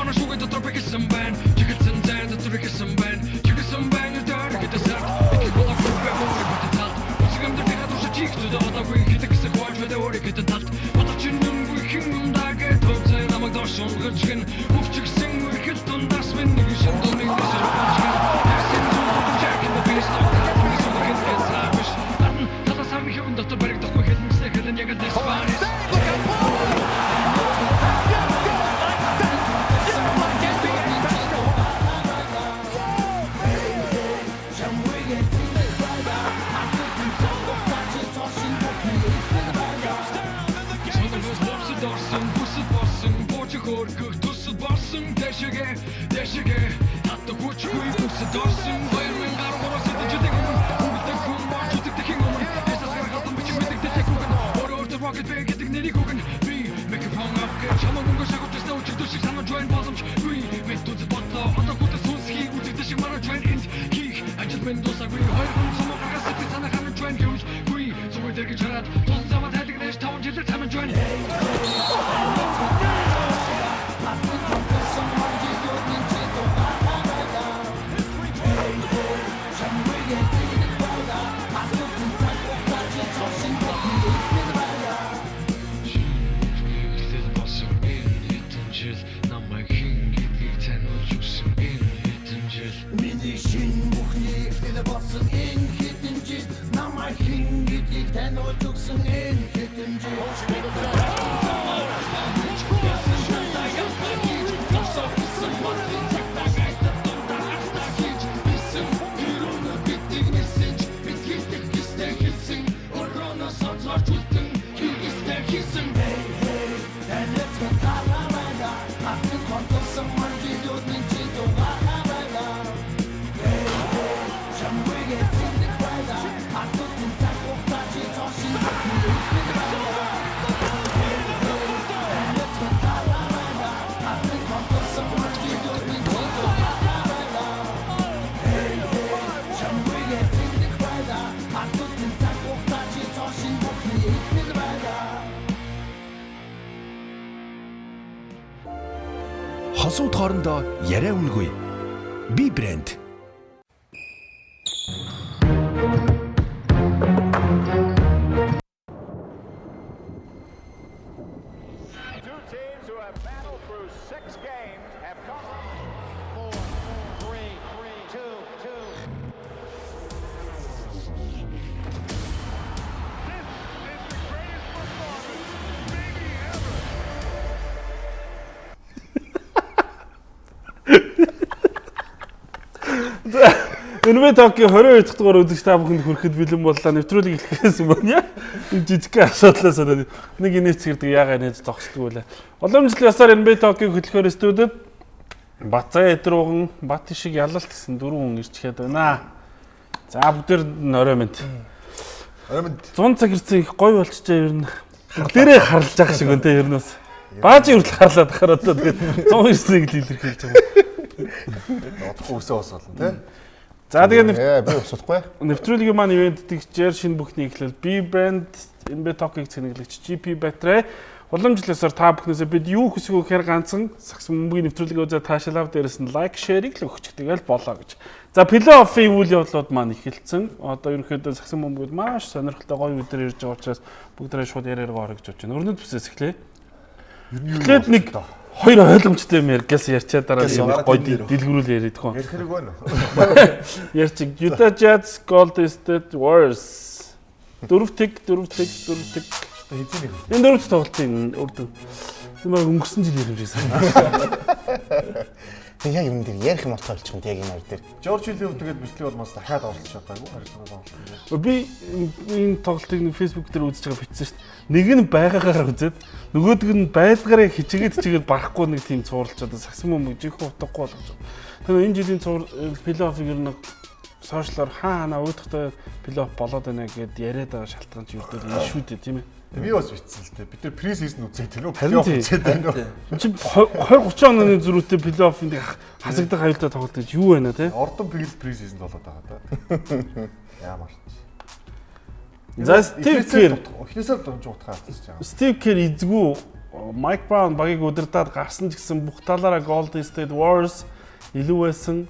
манай шүүгээ дотор бэхэлсэн байна. Чиглэсэн зайн дотор ихэлсэн байна. Чиглэсэн байна дээр гэдэг сард. Итгэх болоогүй бэ өөрийн бүтэн талд. Үсэг амьдралынхаа туршиж чих зүдэ одоогүй хэдэг гэсэн хувааж байдаг өөрийн гэдэг талд. Бодож чинь нүнгүй хэн юм даа гэж төвцөө намайг доош унгаж гин. Өвчгсөн үрхэл дундаас минь нэг шин дуныг нисэр болж гин. Ярьсан зүйл дотор jack in the beanstalk. Талаас сүлэг хязгаар биш. Гадна талаас харны хэвэн дотор баригдахгүй хэлмсээ хэлэн яг л Испани. Сонирхол босод орсон, бүсэд болсон, бууж хөргөх төсөд болсон, дэшигэ, дэшигэ, татдаг хүчгүй бүсэд орсон, 2000 гаруй гураас хэдэн жилийн өмнө, өгөлдөх хүн болж үзэгдэхийн өмнө, Есүс гаргалдан бичих мэдэгдэлийг үгэн, өөрөө өөртөө rocket бай гэдэг нэрийг үгэн, би микрофон авах гэж чамайг өнгө шагуулж байсан өчигдөр шиг санаж байна боломж, би мэд үзэл бодлоо, одоо хүртэл сүнсхийг үзэгдэл шиг мараж байна энд хийх ажил минь дуусаагүй, хоёр хүн цомог гаргаас сэтгэл санаа ханаж байна гэвэл гүй зүгээр дэргэж хараад тус замаа тайлгнаж 5 жилээр тамж байна. Эхлэл болсон энэ хэдэн жил намайг хэн гэдгийг таниулж өгсөн энэ хэдэн жил. Миний шин бүхний эхлэл болсон энэ хэдэн жил намайг хэн гэдгийг таниулж өгсөн энэ хэдэн жил. Хосууд хоорондоо яриа үнэгүй. Би брэнд. Two teams who have battled through 6 games have come 4, 3, 2, 2. This is the greatest performance maybe ever. NBA Talk-ийн 22 дахь дугаар үзэгч та бүхэнд хүрэхэд бэлэн боллоо. Нэвтрүүлэг эхлэхээс өмнө яа энэ жижигхэн асуудлаас болоод нэг инээц хэрдэг яагаа инээж зогсдгүй лээ. Уламжлал ёсоор NBA Talk-ийн хөтлөхөөр студид Бацаа Эдрууган, Бат шиг ялалт гэсэн дөрвөн хүн ирж ихэд байна. За бүгдээр нь орой мэнд. Орой мэнд. 100 цаг ирсэн их гоё болчихжээ ер нь. Бүгдээрээ харлаж байгаа шиг өнтэй ер нь бас. Баажи хүртэл харлаад ахаар одоо тэгээд 100 ирснийг л илэрхийлж байгаа. Удахгүй өсөө бас болно тий. За тэгээ би усудахгүй. Нэвтрүүлгийн маань ивент тэгчээр шинэ бүхний эхлэл B brand NBA Talk-ыг цэнэглэгч GP Battery уламжлал ёсоор та бүхнээсээ бид юу хүсэх вэ гэхээр ганцхан сагсан бөмбөгийн нэвтрүүлгийг үзээ таашаалав дээрэс нь лайк шеэрийг л өгчих тэгэл болоо гэж. За плей-оффын үйл явдлууд маань эхэлсэн. Одоо ерөнхийдөө сагсан бөмбөгүүд маш сонирхолтой гоё өдөр ирж байгаа учраас бүгдээрээ шууд яриаргаа орё гэж бодож байна. Өрнөд бүсээс эхлэе. Эхлээд нэг хоёр ойлгомжтой юм ярьгаас ярьчаа дараа нэг гоё дэлгэрүүл яриад хөө. Ярих хэрэг байна. Ярьчих. Utah Jazz, Golden State Warriors. 4-1 4-1 4-1. Хэзээ нэг. Энэ дөрөв тоглолтын үр дүн. Энэ баг өнгөрсөн жил юм шиг санагдав. Тэг яг юм дээр ярих юм болтол болчих юм яг энэ хоёр дээр. Жорж Хиллийн хувьд тэгээд мэтлэг бол бас дахиад оролцож чадаагүй. Харилцаанд оролцсон. Би энэ тоглолтыг нэг Facebook дээр үзэж байгаа бичсэн шүү дээ. Нэг нь байгаагаараа үзээд нөгөөдөг нь байлгаараа хичээгээд барахгүй нэг тийм цуурлж одоо сагсан бөмбөг жинхэнэ утгагүй болгож байгаа. Тэгэхээр энэ жилийн цуур плей-оффыг ер нь сошиалор хаа ханаа уудахтай плей-офф болоод байна гэд яриад байгаа шалтгаан чи ердөө энэ шүү дээ тийм ээ. Би бас бичсэн л дээ. Бид нар pre-season үзээд байна уу? Плей-офф үзээд байна уу? Чи 20 30 оны зөрүүтэй плей-оффын хасагдах аюултай тоглолт гэж юу байна те? Ордон pre-season болоод байгаа да. Ямар ч. За Стив Кер эхнээсээ л дунж утгаа алдчихж байгаа. Стив Кер эзгүй Mike Brown багийг удирдаад гарсан ч гэсэн бүх талаараа Golden State Warriors илүү байсан.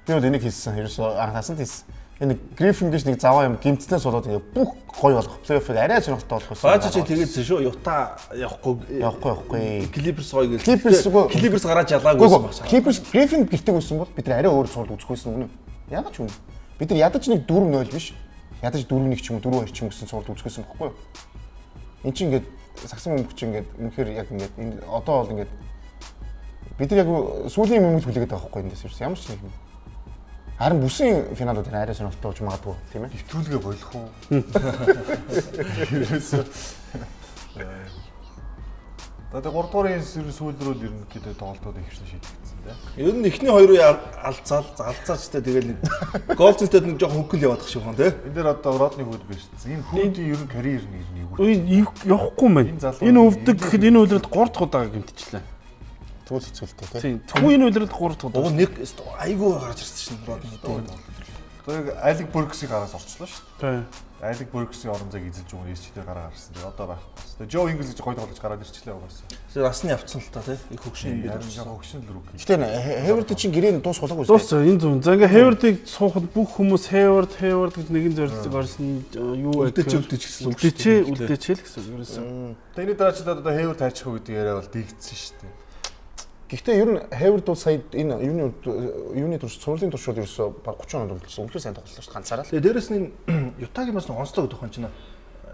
Би бол энийг хэлсэн. Ерөөсөө анхаас нь хэлсэн. Энэ Гриффин гэж нэг заваа юм гимтнээс болоод ингээ бүх гоё болох плей-оффыг арай сонирхолтой болох байсан. Бааж чи тэгээдсэн шүү. Юта явахгүй. Явахгүй. Клиперс гоё гэл. Клиперс Клиперс гараад ялаагүй байсан баг. Клиперс Гриффин гэртэг байсан бол бид нар арай өөр сурал үзэх байсан үнэ. Яагаад ч үнэ. Бид нар ядаж нэг 4-0 биш. Ядаж 4-1 ч юм уу 4-2 ч юм гэсэн сурал үзэх байсан бохгүй юу? Энд чинь ингээд сагсан бөмбөг чинь ингээд үнэхээр яг ингээд энэ одоо бол ингээд бид нар яг сүүлийн юм хүлээгээд байгаа байхгүй эндээс ерөөс ямар ч нэг юм. Харин бүсийн финалууд арай сонирхолтой болж магадгүй тийм ээ. Нэвтрүүлгээ болох уу? Ерөөсөө. За тэгээ 3 дугаар сүүл рүү л ерөнхийдөө тоглолтууд ихвчлэн шийдэгдсэн тийм. Ер нь эхний хоёр үе алцаал алцаач та тэгэл нэг Golden State нэг жоохон хөнгөл яваадах шиг байна тийм. Энэ дээр одоо Родни Худ бишсэн. Энэ Хүүдийн ер нь карьер нь ер нь эвгүй. Явахгүй мэн. Энэ өвдөг гэхэд энэ үлрэлт 3 дахь удаа гэмтчихлээ. Тэгвэл хэцүүлтэй тийм. Зөвхөн энэ үлрэлт 3 дахь удаа. Уг нэг айгүй гарч ирсэн шин Родни Худ. Одоо яг Алек Бургсыг гараас орчлоо шүү дээ. Тийм. Алек Бургсийн орон зайг эзэлж өгөн SG дээр гараа гарсан. Тэгээ одоо байхгүй. Тэгээ Жо Инглс гэж гоё тоглож гараад ирчихлээ угаасаа. Тэгээ насны явцсан л та тий. Их хөгшин юм бид. Хөгшин л рүү. Гэтэ Хейвард чинь гэрээ нь дуусгалаагүй үү? Дууссан энэ зүүн. За ингээ Хейвардыг суухад бүх хүмүүс Хейвард Хейвард гэж нэгэн зорилтыг орсон юу вэ? Үлдээч гэсэн үг. Үлдээч л гэсэн үг ерөөсөн. Тэгээ энэ дараа чи одоо Хейвард тайчих уу гэдэг яриа бол дийгдсэн шүү дээ. Гэхдээ ер нь Хейвард бол сая энэ юуны турш цувралын турш бол ерөөсөө баг 30 онд үлдсэн. Үнэхээр сайн тоглолоо шүү дээ ганцаараа л. Тэгээ дээрэс нь Ютагийн бас онцлог гэдэг хүн чинь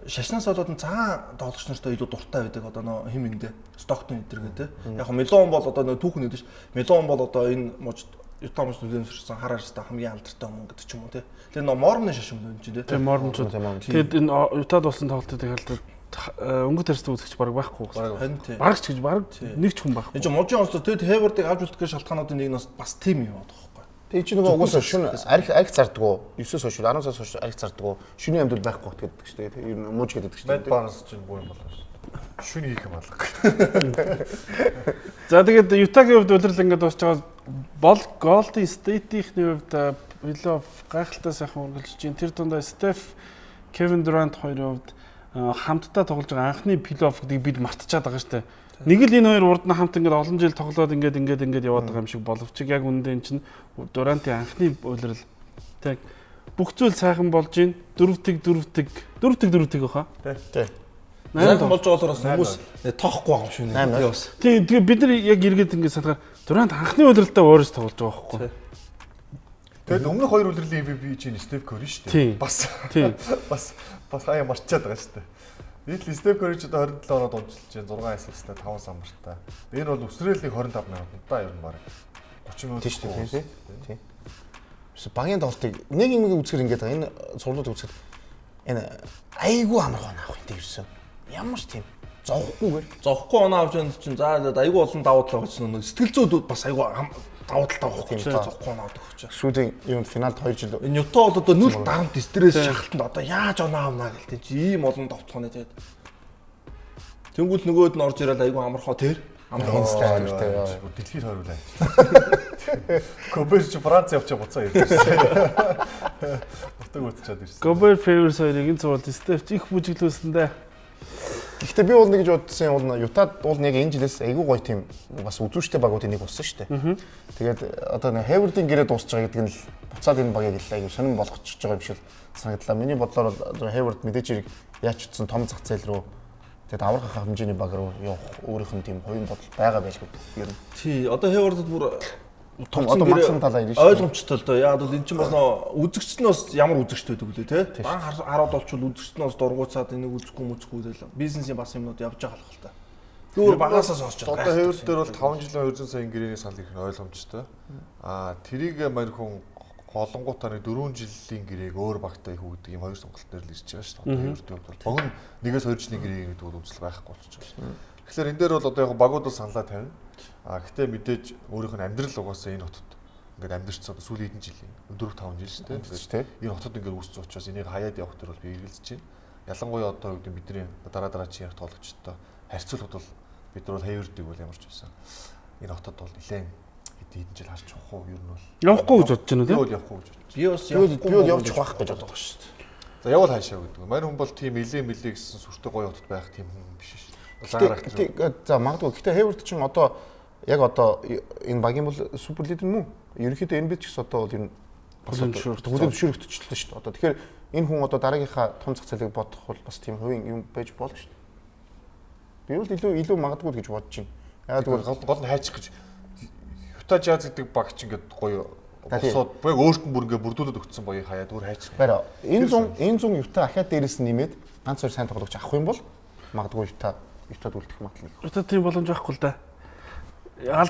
шашнаас болоод нь цагаан тоглогч нартай илүү дуртай байдаг одоо нөө хим эндэ Стоктон энэ төр гэдэг. Яг хөө Мелон бол одоо нөө түүхэн гэдэг ш. Мелон бол одоо энэ мужид Юта мужид нөлөөлсөн сурсан хар арьстай хамгийн алдартай хүмүүс гэдэг ч юм уу те. Тэгээ нөө Мормны шашин юм чинь те. Тэгээ Мормчууд. Тэгээд энэ Ютад болсон тоглолтыг халдаад өнгө тарьстай үзэгч баг байхгүй. Бараг ч гэж бараг нэг ч хүн байхгүй. Энэ чинь мужийн онцлог тэгэд Хейвардыг авч үлдэх гэх шалтгаануудын нэг нь бас тим юм байгаа байхгүй. Тэгээ чинь нөгөө угаасаа шүн арх зардггүй 9-өөс хойш 10 сараас хойш арх зардггүй шүний амьд байхгүй гэдэг шүү дээ. Ер нь мууж гэдэг шүү дээ. Мад Барнс чинь буу юм болоо шүү. Шүн хийх юм алга. За тэгээд Ютагийн хувьд улирал ингээд дуусч байгаа бол Golden State-ийн хувьд плей-офф гайхалтай сайхан үргэлжлэж байна. Тэр дундаа Steph, Kevin Durant хоёрын хувьд хамтдаа тоглож байгаа анхны плей-офф гэдгийг бид мартчихад байгаа шүү дээ. Нэг л энэ хоёр урд нь хамт ингээд олон жил тоглоод ингээд яваад байгаа юм шиг боловч яг үнэндээ энэ чинь Дурантын анхны улирал тэг бүх зүйл сайхан болж байна. 4-1 4-1 баха. Тий. Сайхан болж байгаа болохоор хүмүүс тоохгүй байгаа юм шиг нэг тий бас. Тий, тэгээ бид нар яг эргээд ингээд садгаар Дурант анхны улиралдаа Warriors тоглож байгаа байхгүй. Тэгэд өмнөх хоёр улирлын MVP чинь Стеф Кори шүү дээ. Бас бас бас хаяа марчаад байгаа шүү дээ. Нийт Стеф Кори ч одоо 27 оноод унжилж байна. 6 ассисттай 5 самбартай. Энэ бол өсрөөлний 25 минут даа ер нь баг 30 минут тийм шүү дээ. Тийм. Ерөөсө багийн тоглолтыг нэг юм үзэхэр ингээд байгаа. Энэ цувралууд үзэхэд энэ айгүй амархан авах юм тийм ерөөсө. Ямар ч тийм зовхгүйгээр зовхгүй оноо авч янд чинь за айгүй олон давуу тал байгаа чинь нэг сэтгэл зүйд бас айгүй давуу талтай байхгүй чинь зовхгүй оноо авдаг чинь. Шүүдийн юунд финалд 2 жил. Энэ Юта бол одоо нүл дарамт стресс шахалтанд одоо яаж оноо авнаа гэлтэй чи ийм олон довтолгооны тэгээд. Тэнгүүл нөгөөд нь орж ирээд айгүй амархаа тэр амархан стайлтай. Дэлхийд хориулаа. Гобер чи Франц явчих буцаа ирсэн. Утаг үтчихэд ирсэн. Гобер Favors хоёрыг энэ цувралд Стеф их бүжиглүүлсэн дээ. Гэхдээ би бол нэг гэж бодсон юм бол Ютад бол яг энэ жилээс айгүй гоё тийм бас үзүүштэй багуудын нэг болсон шүү дээ. Тэгээд одоо нэг Хейвардын гэрээ дуусч байгаа гэдэг нь л буцаад энэ багийг л айгүй сонирн болгочихж байгаа юм шиг санагдлаа. Миний бодлоор бол Хейвард мэдээж хэрэг яаж ч утсан том зах зээл рүү тэгээд аврах хэмжээний баг руу явах өөрийнх нь тийм хувийн бодол байгаа байлгүй ер нь. Тий, одоо Хейвардд бүр том одоо максимум талаа ирнэ шүү. Ойлгомжтой л доо. Яг бол эн чинь бас нөө үзэгч нь бас ямар үзэгчтэй байдаг үлээ те. Бан хараад болчвол үзэгч нь бас дургуйцаад энийг үзэхгүй мүзэхгүй тэгэл бизнесийн бас юмнууд явж байгаа л та. Би өөр багасаа сонсч байгаа. Одоо Хейвард дээр бол 5 жилийн 200 сая гэрээний санал ирэх нь ойлгомжтой. Аа тэрийг мань хүн голонгуудаа нэг 4 жилийн гэрээг өөр багтаа их өгдөг юм хоёр сонголт дээр л ирж байгаа шүү дээ. Одоо Хейвардын хувьд бол богино 1-2 жилийн гэрээ гэдэг бол үзэл байхгүй болчихж байгаа шүү. Тэгэхээр энэ дээр бол одоо яг багууд бол саналаа тавина. А гэтээ мэдээж өөрийнх нь амьдрал угаасаа энэ хотод ингээд амьдэрсэн одоо сүүлийн хэдэн жилийн 4-5 жил шүү дээ. Энэ хотод ингээд үүссэн учраас энийг хаяад явах төр бол би эргэлзэж байна. Ялангуяа одоо юу гэдэг бидний дараа чи ярих тоглогчтой харьцуулахад бол бид нар бол Хейвардыг бол ямар ч байсан энэ хотод бол нэлээд хэдэн жил харж явах уу ер нь бол явахгүй гэж бодож байна тийм үү? Явахгүй гэж бодож. Би бас явахгүй би бол явж байх гэж бодож байгаа шүү дээ. За явал хаашаа гэдэг. Мань хүн бол тийм илээ мэлээ гэсэн сүртэй гоё хотод байх тийм хүн биш шүү. Гэтэ за магадгүй. Гэтэ Hayward ч одоо яг одоо энэ багийн бол супер лидер мөн. Ерөнхийдөө NBA ч гэсэн одоо бол ер нь хүлээн зөвшөөрөгдчихлээ шүү дээ. Одоо тэгэхээр энэ хүн одоо дараагийнхаа том зах зээлийг бодох бол бас тийм хувийн юм байж болно шүү дээ. Би бол илүү магадгүй л гэж бодож байна. Яг тэгвэл гол нь хайчих гэж Utah Jazz гэдэг баг ч ингээд гоё босоод яг өөрт нь бүр ингээд бүрдүүлээд өгсөн багийг хаяад өөр хайчих. Барай. Энэ зун Utah ахиад дээрээс нь нэмээд ганц хоёр сайн тоглогч авах юм бол магадгүй Utah-д үлдэх магадлал их. Utah тийм боломж байхгүй л да.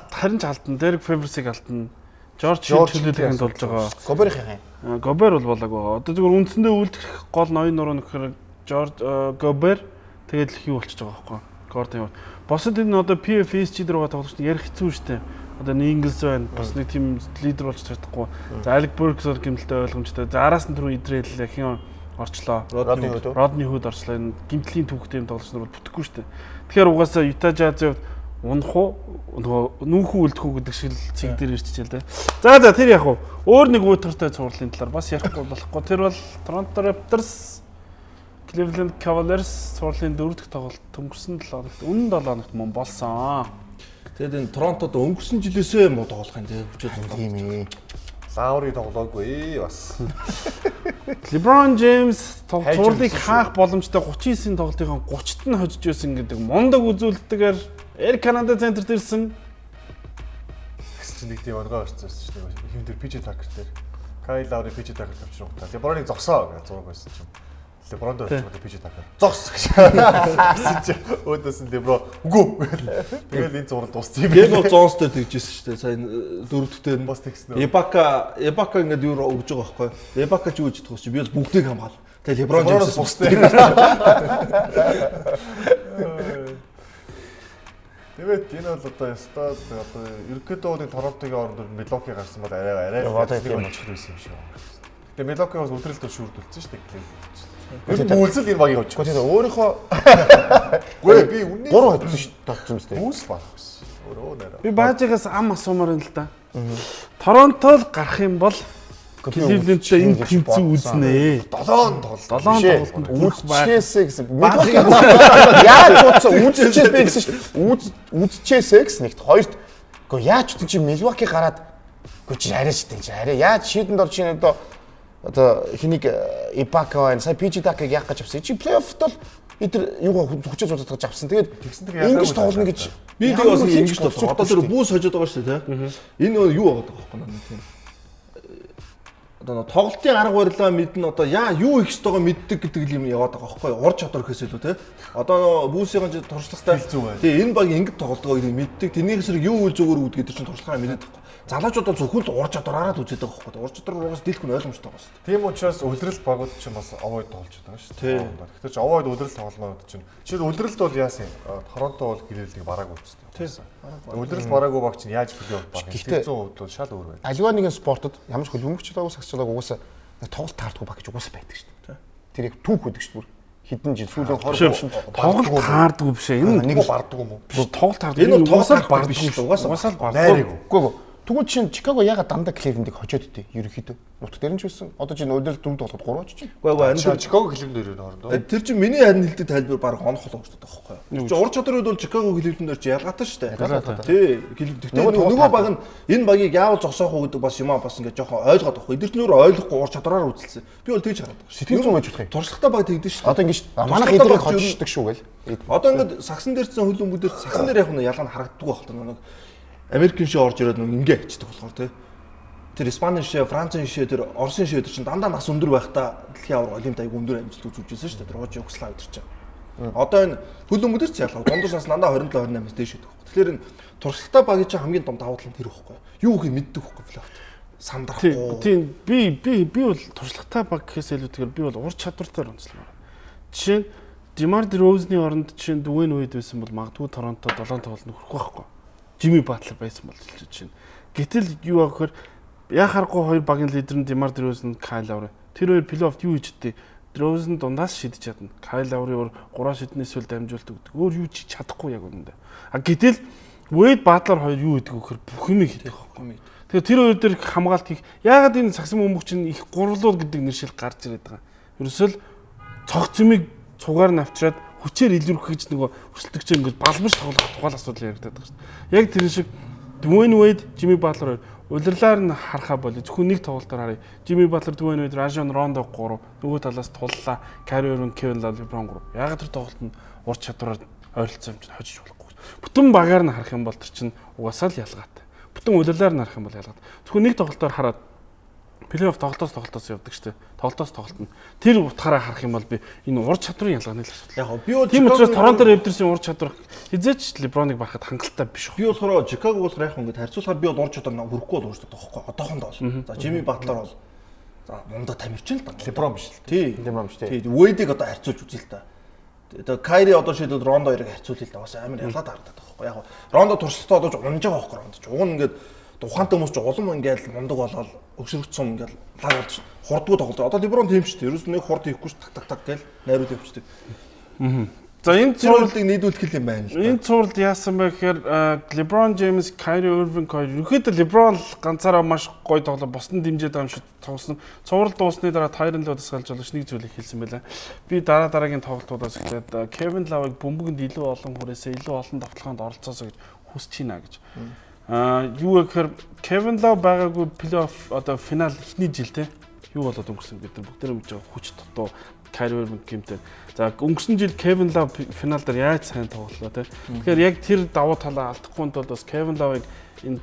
Харин ч алдна. Derek Favors-ыг алдна. Жорж чөлөөлөхийн тулж байгаа. Гоберийн юм. Гобер бол болоогүй. Одоо зүгээр үндсэндээ үлдэх гол ноён нуруу нөхөр Жорж Гобер тэгээд л хий болчихж байгаа байхгүй. Гордон юм. Босод энэ одоо PFSG дээр байгаа тоглогч ярих хэцүү шүү дээ. Одоо Ingles байна. Бас нэг тийм лидер болж чадахгүй. За Alec Burks бол гэмтэлтэй ойлгомжтой. За араас нь түрүү Идрэл хин орчлоо. Родни Худ орчлоо. Энэ гэмтлийн түүхтэй юм тоглогч нар бол бүтэхгүй шүү дээ. Тэгэхээр угаасаа Utah Jazz-ийн унах уу нөгөө нүүхүү үлдэх үү гэдэг шиг л цэг дээр ирчихээ л дээ. За тэр яг уу өөр нэг уйтгартай цувралын талаар бас ярихгүй болохгүй. Тэр бол Toronto Raptors Cleveland Cavaliers цувралын 4 дахь тоглолт өнгөрсөн 7 хоногт үнэн 7 хоногт мөн болсон. Тэгээд энэ Торонтод өнгөрсөн жилээсээ муу тоглох юм тий хүчээ зурлаа. Тийм ээ. Лаури тоглоогүй бас. LeBron James цувралыг хаах боломжтой 39-ийн тоглолтын 30-т нь хожиж байсан гэдэг мундаг үзүүлэлтээр Air Canada Center-т ирсэн. Гэсэн чинь нэг тийм онгой орсон байсан чинь нэг хин дээр PJ Tucker дээр Kyle Lowry PJ Tucker тавьчихсан утаа. LeBron-ыг зогсоо гэж зураг байсан чинь. LeBron дээр очиод PJ Tucker зогс гэж. Гэсэн чинь өөдөөс нь LeBron үгүй. Тэгэл энэ зураг дууссан юм. Game of Thrones дээр тэгжсэн шүү дээ. Сайн дөрөвдөгтэй нь бас тэгсэн үү? Ibaka ингээд юу өгж байгаа байхгүй. Ibaka ч юу гэж бодох чи би бол бүгдийг хамгаал. Тэгээ LeBron James бустай. Тэгээд энэ бол одоо ястаа одоо ерөнхийдөө бол энэ Торонтогийн оронд Милоки гарсан бол арай нэг болчих байсан юм шиг байна. Тэгээ Милоки бас өдрөлт шүүрдүүлсэн шүү дээ. Ер нь үйлсэл энэ багийг хожих. Гэхдээ өөрийнхөө Үгүй би үнний 3 хоцсон шүү дээ. Тогтсон юм шүү дээ. Үүсэл баг байсан. Өөрөө нэрэ. Би баажигаас ам асуумаар юм л да. Торонто л гарах юм бол Cleveland-тэй энэ тэмцээн үзнэ. 7 тоглолт. 7 тоглолтод үзчихээсээ гэсэн. Милоки яаж утсан үзчихээс би гэсэн шүү. Үзчихээсээ гэсэн нэгт хоёрт. Гэхдээ яаж утсан чи Милвоки гараад үгүй чи арай шүү дээ чи арай яаж шийдэнд орж ийн одоо хэнийг Ибака байна. Сая PJ Tucker-ыг яах гэж авсан. Чи плей-оффт бол эдэр юугаа хүчээ зурдаг авсан. Тэгээд ингэж тоглоно гэж би тэг бас ингэж тоглох. Одоо тэр бүүс хожоод байгаа шүү дээ, тий. Энэ юу байгаа байхгүй нэг тийм. Одоо тоглолтын арга барилаа мэднэ одоо яа юу хийх ёстойгоо мэддэг гэдэг юм яваад байгаа байхгүй юу? Ур чадвар гэхээс илүү тий. Одоо бүүсийн туршлагатай тий энэ баг ингэж тоглолтгоо гэдгийг мэддэг. Тэрний эсрэг юу үйл зүгээр үүд гэдэг чинь туршлагаа мэддэг байхгүй. Залуучууд бол зөвхөн л ур чадвараараа л үзээд байгаа байхгүй. Ур чадвар угаас дийлэх нь ойлгомжтой байгаа шүү дээ. Тийм учраас үлрэлт багууд чинь бас овойд тоглож байгаа шүү дээ. Тэгэхээр чи овойд үлрэлт тоглоно гэдэг чинь жишээл үлрэлт бол яасан юм? Торонто бол Cleveland-ийг бараагүй үзсэн. Тийм. Үлрэлт бараагүй баг чинь яаж плей-офф баг юм? Гэхдээ 100% бол шал өөр байна. Аливаа нэгэн спортод ямар ч хөлбөмбөгч лаагүй сагсч лаагүй угаасаа тоглолт таардгүй баг гэж угаасаа байдаг шүү дээ. Тэр яг түүх өгдөг шүү дээ. Хэдэн жил сүүлийн 20 тоглолт таардгүй биш ээ. Энэ нэг бардгүй юм уу? Биш тоглолт таардгүй. Энэ бол тоглолт бардгүй биш шүү. Угаасаа л бардгүй. Үгүй. Тэгвэл чинь Чикаго ягаад дандаа Cleveland-ыг хожоод идэв ерөнхийдөө. Нутг дээр нь ч байсан. Одоо чинь өдөр дөрөв тоглоход 3 очиж. Үгүй үгүй энэ Чикаго Cleveland дээр хоорондоо. Тэр чинь миний харин хэлдэг тайлбар баг онох болоо гэж байгаа байхгүй юу? Чи ур чадвар үед бол Чикаго Cleveland дээр чи ялгаатай шүү дээ. Тий. Cleveland. Гэхдээ нөгөө баг нь энэ багийг яавал зогсоох уу гэдэг бас юм аа бас ингээд жоохон ойлгоод байхгүй. Эдгээр нь өөрөө ойлгохгүй ур чадвараар үзэлсэн. Би бол тэгж хараад байгаа. Сэтгэл зүйн байж болох юм. Туршлагатай баг тэгдэж шүү дээ. Одоо ингэж манайх эдгээрийг хожиждаг шүү гээл. Одоо ингээд сагсан дээр цэн хөлбөмбөг дээр сагсан дээр яг нь ялгаа нь харагддаггүй байх л нэг Америкийн шээ орж ирээд нэг ингээ ачдаг болохоор тий. Тэр Испанийн шээ, Францын шээ, тэр Оросын шээ тэр чинь дандаа нас өндөр байхдаа дэлхийн аварга олимпиад аяг өндөр амжилт үзүүлж байсан шүү дээ. Тэр хож Югослав тэр чинь. Одоо энэ хөлбөмбөг дээр ч ялгаа. Дундуур нас дандаа 27 28-аас дээш гэдэг байхгүй. Тэгэхээр энэ туршлагатай багийн чинь хамгийн том давуу тал нь тэр байхгүй. Юу гэх мэддэг байхгүй плей-офф. Сандрахгүй. Тийм би бол туршлагатай баг гэхээс илүүтэйгээр би бол ур чадвартай онцлмоор. Жишээ нь Димар Дроузны оронд жишээ нь Дүэн үед байсан бол магадгүй Торонто 7 тоглолт нөхрөх байхгүй. Жими Батлер байсан бол жишээ нь. Гэтэл юу аа гэхээр яа харахгүй хоёр багийн лидер нь Димар Дроузен, Кайл Лаури. Тэр хоёр плей-оффт юу хийж чаддээ? Дроузен дундаас шидэж чадна. Кайл Лаури өөр 3 шиднээс үл дамжуулт өгдөг. Өөр юу ч чадахгүй яг үнэндээ. А гэтэл Уэйд Батлер хоёр юу хийдэг вэ гэхээр бүх юм хийдэг байхгүй. Тэгэхээр тэр хоёр дээр хамгаалт хийх. Яагаад энэ сагсан бөмбөг чинь их гурлууд гэдэг нэршил гарч ирээд байгаа. Ерөөсөө л цогц юмыг цугаар нь авчираад Хүчээр илэрхэх гэж нөгөө өрсөлдөгчөө ингэж балмаж тоглох тухай асуудал яригдаад байгаа шүү дээ. Яг тэр шиг Dwayne Wade, Jimmy Butler улирлаар нь харахаа болоо зөвхөн нэг тоглолтоор харъя. Jimmy Butler, Dwayne Wade, Rajon Rondo 3, нөгөө талаас туллаа. Kyrie Irving, Kevin Love, LeBron 3. Яг тэр тоглолт нь ур чадвараар ойролцоо юм чинь хожиж болохгүй. Бүтэн багаар нь харах юм бол тэр чинь угаасаа л ялгаатай. Бүтэн улирлаар нь харах юм бол ялгаатай. Зөвхөн нэг тоглолтоор хараад плей-офф тоглолтоос явдаг шүү дээ. Тоглолтоос тоглолт нь. Тэр утгаараа харах юм бол би энэ ур чадварын ялгааны л асуудал. Яг би бол Тийм учраас Торонто Raptors-ийн ур чадвар хизээч LeBron-ыг барахад хангалттай биш. Би болохоор Чикаго болохоор яг ингээд харьцуулахаар би бол ур чадвар хүрхгүй бол уурчдаг байхгүй одоохондоо бол. За Жими Батлер бол за мунда тамирчин л да. LeBron биш л. Тий. LeBron биш, тий. Тий. Wade-ийг одоо харьцуулж үзье л та. Одоо Кайри одоо шийдвэл Рондо хоёрыг харьцуулъя л да. Бас амар ялгаад харагдаад байгаа байхгүй. Яг Рондо туршлагатай одоо унж байгаа байхгүй Рондо ч. Уг нь ингээд ухаантай хүмүүс ч улам ингээд мундаг болоод өгшөрөгдсөн ингээд лаг болж хурдгүй тоглож. Одоо LeBron тийм шүү дээ. Ерөөс нэг хурд хийхгүй ш так так так гээл найруулж явчихдаг. За энэ цуврал Цувралыг нийлүүлэх юм байна л да. Энэ цувралд яасан бэ гэхээр LeBron James, Kyrie Irving хоёр ерөнхийдөө LeBron л ганцаараа маш гоё тоглоо, бусдын дэмжиж байгаа юм шиг тоглосон. Цуврал дуусны дараа Tyronn Lue дасгалж жолооч нэг зүйлийг хэлсэн байлаа. Би дараа дараагийн тоглолтуудаас эхлээд Kevin Love-ыг бөмбөгөнд илүү олон хүрээсээ илүү олон довтлогоонд оролцоосоо гэж хүсэж байна гэж. Юу гэхээр Kevin Love байгаагүй плей-офф одоо финал эхний жил те юу болоод өнгөрсөн бид нар бүгдээрээ мэдж байгаа хүч дутуу Kyrie Irving гэмтэй. За өнгөрсөн жил Kevin Love финал дээр яаж сайн тоглолоо те. Тэгэхээр яг тэр давуу талаа алдахгүй тулд бас Kevin Love-ыг энд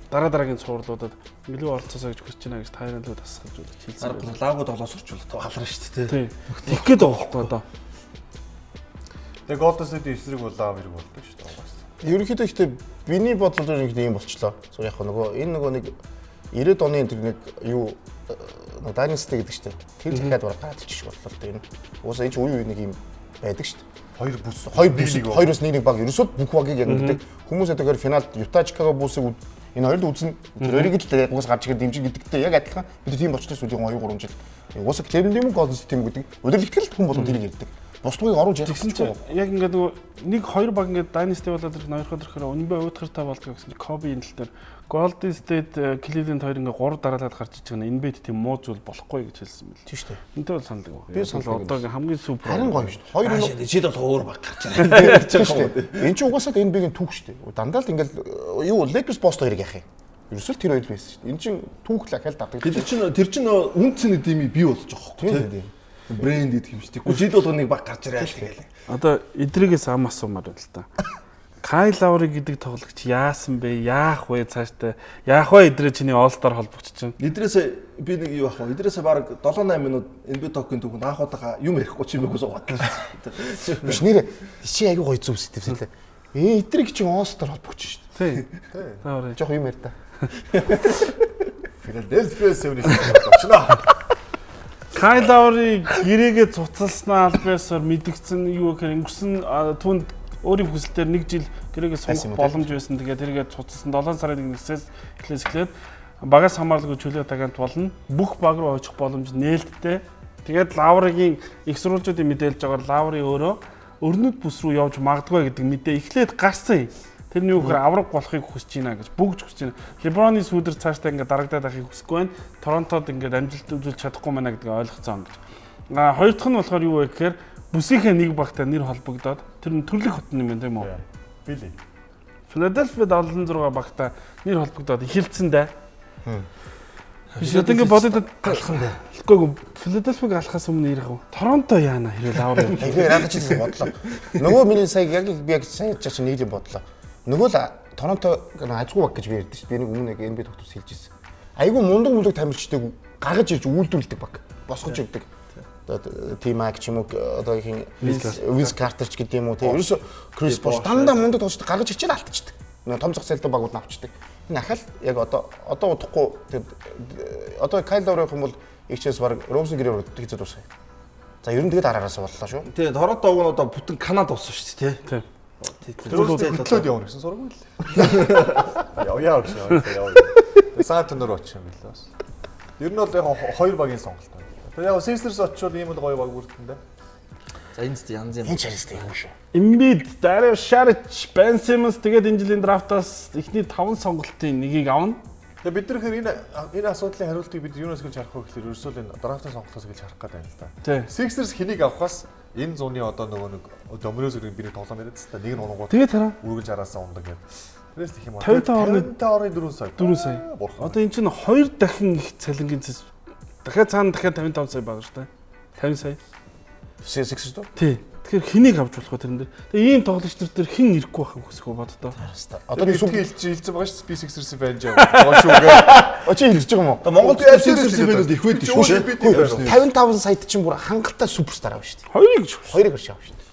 дараа дараагийн цувралуудад илүү оролцоосоо гэж хүсэж байна гэж Tyronn Lue дасгалж өгч хэлсэн. Арга лагууд тоглоос орчуулах алраа шүү дээ. Тий. Тэгэх гээд байгаа байхгүй одоо. Тэгээ Golden State эсрэг бол лав хэрэг болдог шүү дээ. Угаасаа. Ерөнхийдөө ихтэй миний бодлоор ерөнхийдөө ийм болчлоо. Зөв яг нөгөө энэ нөгөө нэг 90-ад оны тэр нэг юу нөгөө Dynasty гэдэг чинь тэр дахиад бараг гараад ирчих шиг боллоо л дээ энэ. Угаасаа энэ чинь үе үе нэг ийм байдаг шүү дээ. Хоёр бүс Хоёр бүс хоёроос нэг нэг баг ерөөсөө бүх багийг яг ингэдэг. Хүмүүс тэгэхээр финалд Utah Chicago Bulls-ыг энэ хоёрд үзнэ. Тэр хоёрыг л угаасаа гарч ирэхэд дэмжих гэдэгтэй яг адилхан бид тийм болчихсон сүүлийн 2 3 жил. Угаасаа Cleveland юм Golden State юм гэдэг. Удирдлагч л хүн болгон тэрийг ярьдаг. Бусдыг оруулж ярих Тэгсэн чинь яг ингээд нөгөө нэг хоёр баг ингээд Dynasty болоод ирэх ноёрхоод ирэхээр үнэнбэ уйтгартай болдгоо гэсэн чинь Kobe энэ тал дээр Golden State Cleveland хоёр ингээд гурав дараалал гарч иж байгаа нь NBA-д тийм муу зүйл болохгүй гэж хэлсэн мэл. Тийм шүү дээ. Энтэй бол санал нэг. Би санал нэг. Одоо хамгийн супер. Харин гоё шүү дээ. Хоёр нь Жид бол өөр баг гарч ирээ. Тийм шүү дээ. Энд чинь угаасаа л NBA-гийн түүх шүү дээ. Дандаа л ингээл юу Lakers Boston хоёрыг яах юм. Ерөөсөө л тэр хоёр л байсан шүү дээ. Энд чинь түүх л ахаал давдаг. Тэр чинь үн цэний дими бий болж байгаа Тийм байхгүй тийм. тий. Брэнд гэдэг юм шүү дээ. Гэхдээ жид болгоно нэг баг гарч ирээ тэгэл. Одоо эдригээс ам асуумаар байна л да. Кайл Лаури гэдэг тоглогч яасан бэ? Яах вэ цаашдаа? Яах вэ эдрээ чиний All Star холбогч чинь? Эдрээс би нэг юу ах вэ? Эдрээс баг 7 8 минут NBA токийн түүхэнд анх удаага юм ярихгүй чимээгүй суугаад л. Биш нэр чи айгүй гоё зүв сэтгэвсэлээ. Ээ эдрийг чинь All-Star холбогч шүү Тий. Лаури. дээ. Жохо юм ярьда. Philadelphia 76 болчихно. Кайл Лаури гэрээгээ цуцалснаа албаасаар мэдгдсэн юу гэхээр өнгөрсөн түүнд өөрийн хүсэлтээр нэг жил гэрээгээ Байсан юм сунгах уу, боломж байсан. Тэгээд тэргээ цуцалсан 7 сарын 1-ээс эхлээс эхлээд багаас хамааралгүй чөлөө агент болно. Бүх баг руу очих боломж нээлттэй. Тэгээд Лауригийн их сурвалжуудын мэдээлж байгаагаар Лаури өөрөө өрнөд бүс рүү явж магадгүй гэдэг мэдээ эхлээд гарсан юм. Тэр нь юу гэхээр авраг болохыг хүсэж байна гэж бүгж хүсэж байна. Леброны сүүдэр цаашдаа ингээд дарагдаад байхыг хүсэхгүй байна. Торонтод ингээд амжилт үзүүлж чадахгүй байна гэдгийг ойлгоцсон гэж. А хоёр дахь нь болохоор юу вэ гэхээр бүсийнхээ нэг багтаа нэр холбогдоод тэр нь төрлөх хот юм байна тийм үү? Фили. Филадельфиад 76 багтаа нэр холбогдоод эхэлсэн дээ. Биш одоо ингээд бодоод алах юм дээ. Үгүй Филадельфиг алахаас өмнө ирэх үү? Торонто яана хэрэг лавр. Тэгэхээр яагаад ч гэсэн бодлоо. Нөгөө миний сая яг би яг сая ярьж чинь нэг юм бодлоо. Нөгөө л Торонто азгүй баг гэж би ярьдэн шүү дээ. Би нэг өмнө яг NBA тогтвос хэлж ирсэн. Айгүй мундаг мундаг тамирчдыг гаргаж ирж үйлдвэрлэдэг баг. Босгож ирдэг. Одоо T-Mac ч юм уу одоо хин Vince Carter ч гэдэг юм уу тийм. Ерөөсө Chris Bosh дандаа мундаг тоглогчдыг гаргаж ирчээд алдчихдаг. Нөгөө том зах зээлтэй багууд нь авчдаг. Энэ ахаал яг одоо удахгүй тэр одоо Kyle Lowry явах юм бол ихчээс баг Robson гэрээ хийцээ дуусгая. За ер нь тэгээд араараас боллоо шүү. Тий, Торонто уг нь одоо бүтэн Канад болсон шүү дээ, Тий. тий. Тэр хөтлөөд явна гэсэн сураг үл. Явъя гэж явъя. Сан Антонио руу очих юм билээ бас. Ер нь бол яг хоёр багийн сонголт байна. Тэгээ яг Sixers очивол ийм л гоё баг бүрдэн дээ. За энэ ч янз юм. Энэ чаристай юм шүү. Embiid, Dario Saric, Ben Simmons тэгээд энэ жилийн драфтаас эхний 5 сонголтын нэгийг авна. Тэгээ бид нар хэр энэ асуудлын хариултыг бид юунаас гэлж харах вэ гэхээр ерөөсөө л энэ драфтын сонголтоос гэлж харах гэдэг юм л та. Sixers хэнийг авахаас энэ зуны одоо нөгөө нэг доминоос өргөн би нэг тоглоом яриад та нэг нь унгууд. Тэгээд хараа. Үргэлж араасаа ундаг гэдэг. Тэрээс их юм аа. 55.4 сая. 4 сая. Одоо эн чинь 2 дахин их цалингийн цэс. Дахиад цаана дахиад 55 сая байгаа шүү дээ. 50 сая. Sixers дөө? Тий. Тэгэхээр хэнийг авч болох вэ тэрэн дээр? Тэгээ ийм тоглогч нар дээр хэн ирэхгүй байх юм хөсгөө боддоо. Одоо нэг сүм хэлсэн байгаа шүү дээ. Би Sixers-ийн фэн жаа. Шүү гээ. Чи хэлж байгаа юм уу? Монголд Sixers-ийн фэнүүд их байдаг шүү. 55 саяд чинь бүр хангалттай суперстар авна шүү дээ. Хоёрыг хоёрыг авна шүү дээ.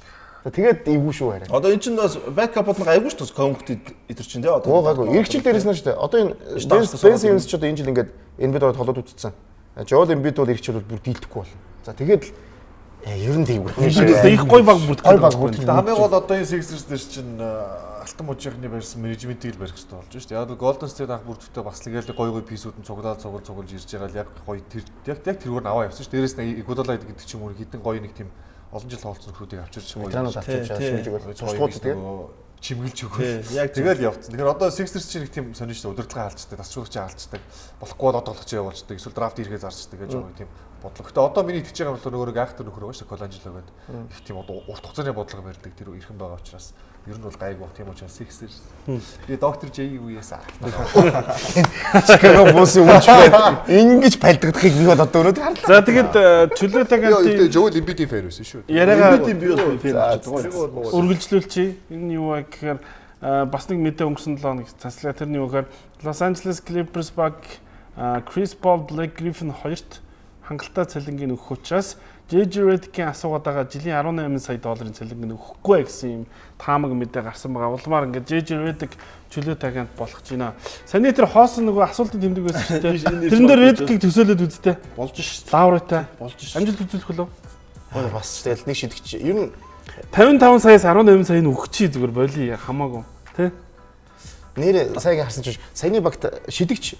Тэгээд эвгүй шүү харин. Одоо эн чинь бас бэкап бол айгүй шүү дээ. Конгт эдэр чинь тий одоо. Гоо гайгүй. Эргэжил дээрээс нь шүү дээ. Одоо энэ Бен Симмонс ч одоо энэ жил ингээд NBA доор тоглоод үзсэн. Жоэл Эмбид бол эргэжил бол бүр дийлдэхгүй болно. За тэгээд л ер нь тийм үү. Их гой баг бүрдэх. Гой баг бүрдэх. Хамгийн гол одоо энэ Sixers дээр чинь алтан мужийнхны барьсан менежментийг л барих хэрэгтэй болж шүү дээ. Яг л Golden State анх бүрдэхдээ бас л ингээл гой гой писүүд нь цуглаад цуглаж ирж байгаа л яг гой тэр яг тэргээр нь аваа явсан шүү. Дээрээс нь Iguodala гэдэг ч юм уу хитэн гоё нэг тийм олон жил тоглолцсон нөхрүүдийг авчирч гоё. Ветеранууд авчирч шимжиг бол туслууд тэгээ чимгэлж өгөөл. Яг тэгэл явцсан. Тэгэхээр одоо Sixers чинь нэг тийм сонин шүү дээ. Удирдлага хаалцдаг, тасчлуулагчаа хаалцдаг, болохгүй бол тоглогч явуулцдаг, эсвэл драфт ирэхээ зарцдаг гэж байгаа тийм бодлого. Гэтэ одоо миний итгэж байгаа юм бол нөгөө нэг айхтар нөхөр байгаа шүү дээ. Коланжело гэдэг. Их тийм одоо урт хугацааны бодлого барьдаг тэр эрхэм байгаа учраас ер нь бол гайгүй баг. Тийм учраас Sixers. Би доктор J үеэс аа. Chicago Bulls-ийн үнч байна. Ингэж пальдагдахыг би бол одоо өнөөдөр харлаа. За тэгэд чөлөө тагантын Joel Embiid-ийн фэн байсан шүү. Яриагаа Embiid-ийн би бол фэн болчихсон. Үргэлжлүүлчихье. Энэ юу вэ гэхээр бас нэг мэдээ өнгөрсөн 7 хоног цаслаа. Тэр нь юу гэхээр Los Angeles Clippers баг Chris Paul, Blake Griffin хоёрт хангалттай цалингийн өгөх учраас JJ Redick-ийн асуугаад байгаа жилийн 18 сая долларын цалинг нь өгөхгүй гэсэн юм таамаг мэдээ гарсан байгаа. Улмаар ингээд JJ Redick чөлөө тагент болох гэж байна. Саний тэр хоосон нөгөө асуултын тэмдэг байсан шүү дээ. Тэрэн дээр Redick-ийг төсөөлөд үзтээ. Болж шүү. Лауритай. Болж шүү. Амжилт үзүүлэх болов. Ой бас тэгэл нэг шидэгч. Ер нь 55 саяас 18 сая нь өгчий зүгээр болиё хамаагүй. Тэ? Нэр саяг харсан чинь саяны багт шидэгч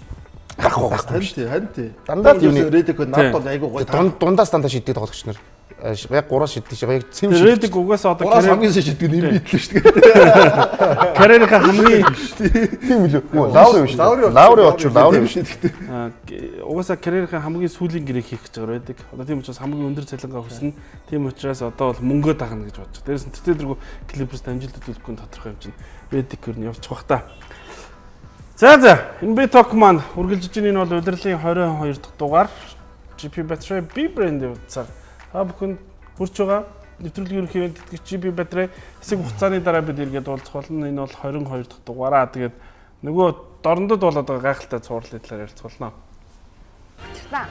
байхгүй байхгүй шүү дээ. Харин тий. Дандаа л юуны Redick надад бол айгүй гоё. Дундаас дандаа шиддэг тоглогч нар. Яг 3 шиддэг шиг яг цэв шиддэг. Redick угаасаа одоо карьер хамгийн сайн шиддэг нь Embiid л шүү дээ. Карьерийнхаа хамгийн тийм үлээ. Лаури биш. Лаури очив, Лаури биш. Угаасаа карьерийнхаа хамгийн сүүлийн гэрээг хийх гэж байгаа Redick. Одоо тийм учраас хамгийн өндөр цалингаа хүснэ. Тийм учраас одоо бол мөнгөө дагна гэж бодож. Дээрээс нь тэртээ дэргүү Clippers амжилт үзүүлэхгүй нь тодорхой юм чинь. Redick ер нь явчих бах та. За NBA Talk маань үргэлжлэж байна. Энэ бол удирлын 22 дахь дугаар. GP Battery B brand-ийн утсаар та бүхэнд хүрч байгаа нэвтрүүлгийн ерөнхий тэтгэгч GP Battery хэсэг хугацааны дараа бид эргээд уулзах болно. Энэ бол 22 дахь дугаараа. Тэгээд нөгөө дорндод болоод байгаа гайхалтай цуурлын талаар ярилцах болно. Учрлаа.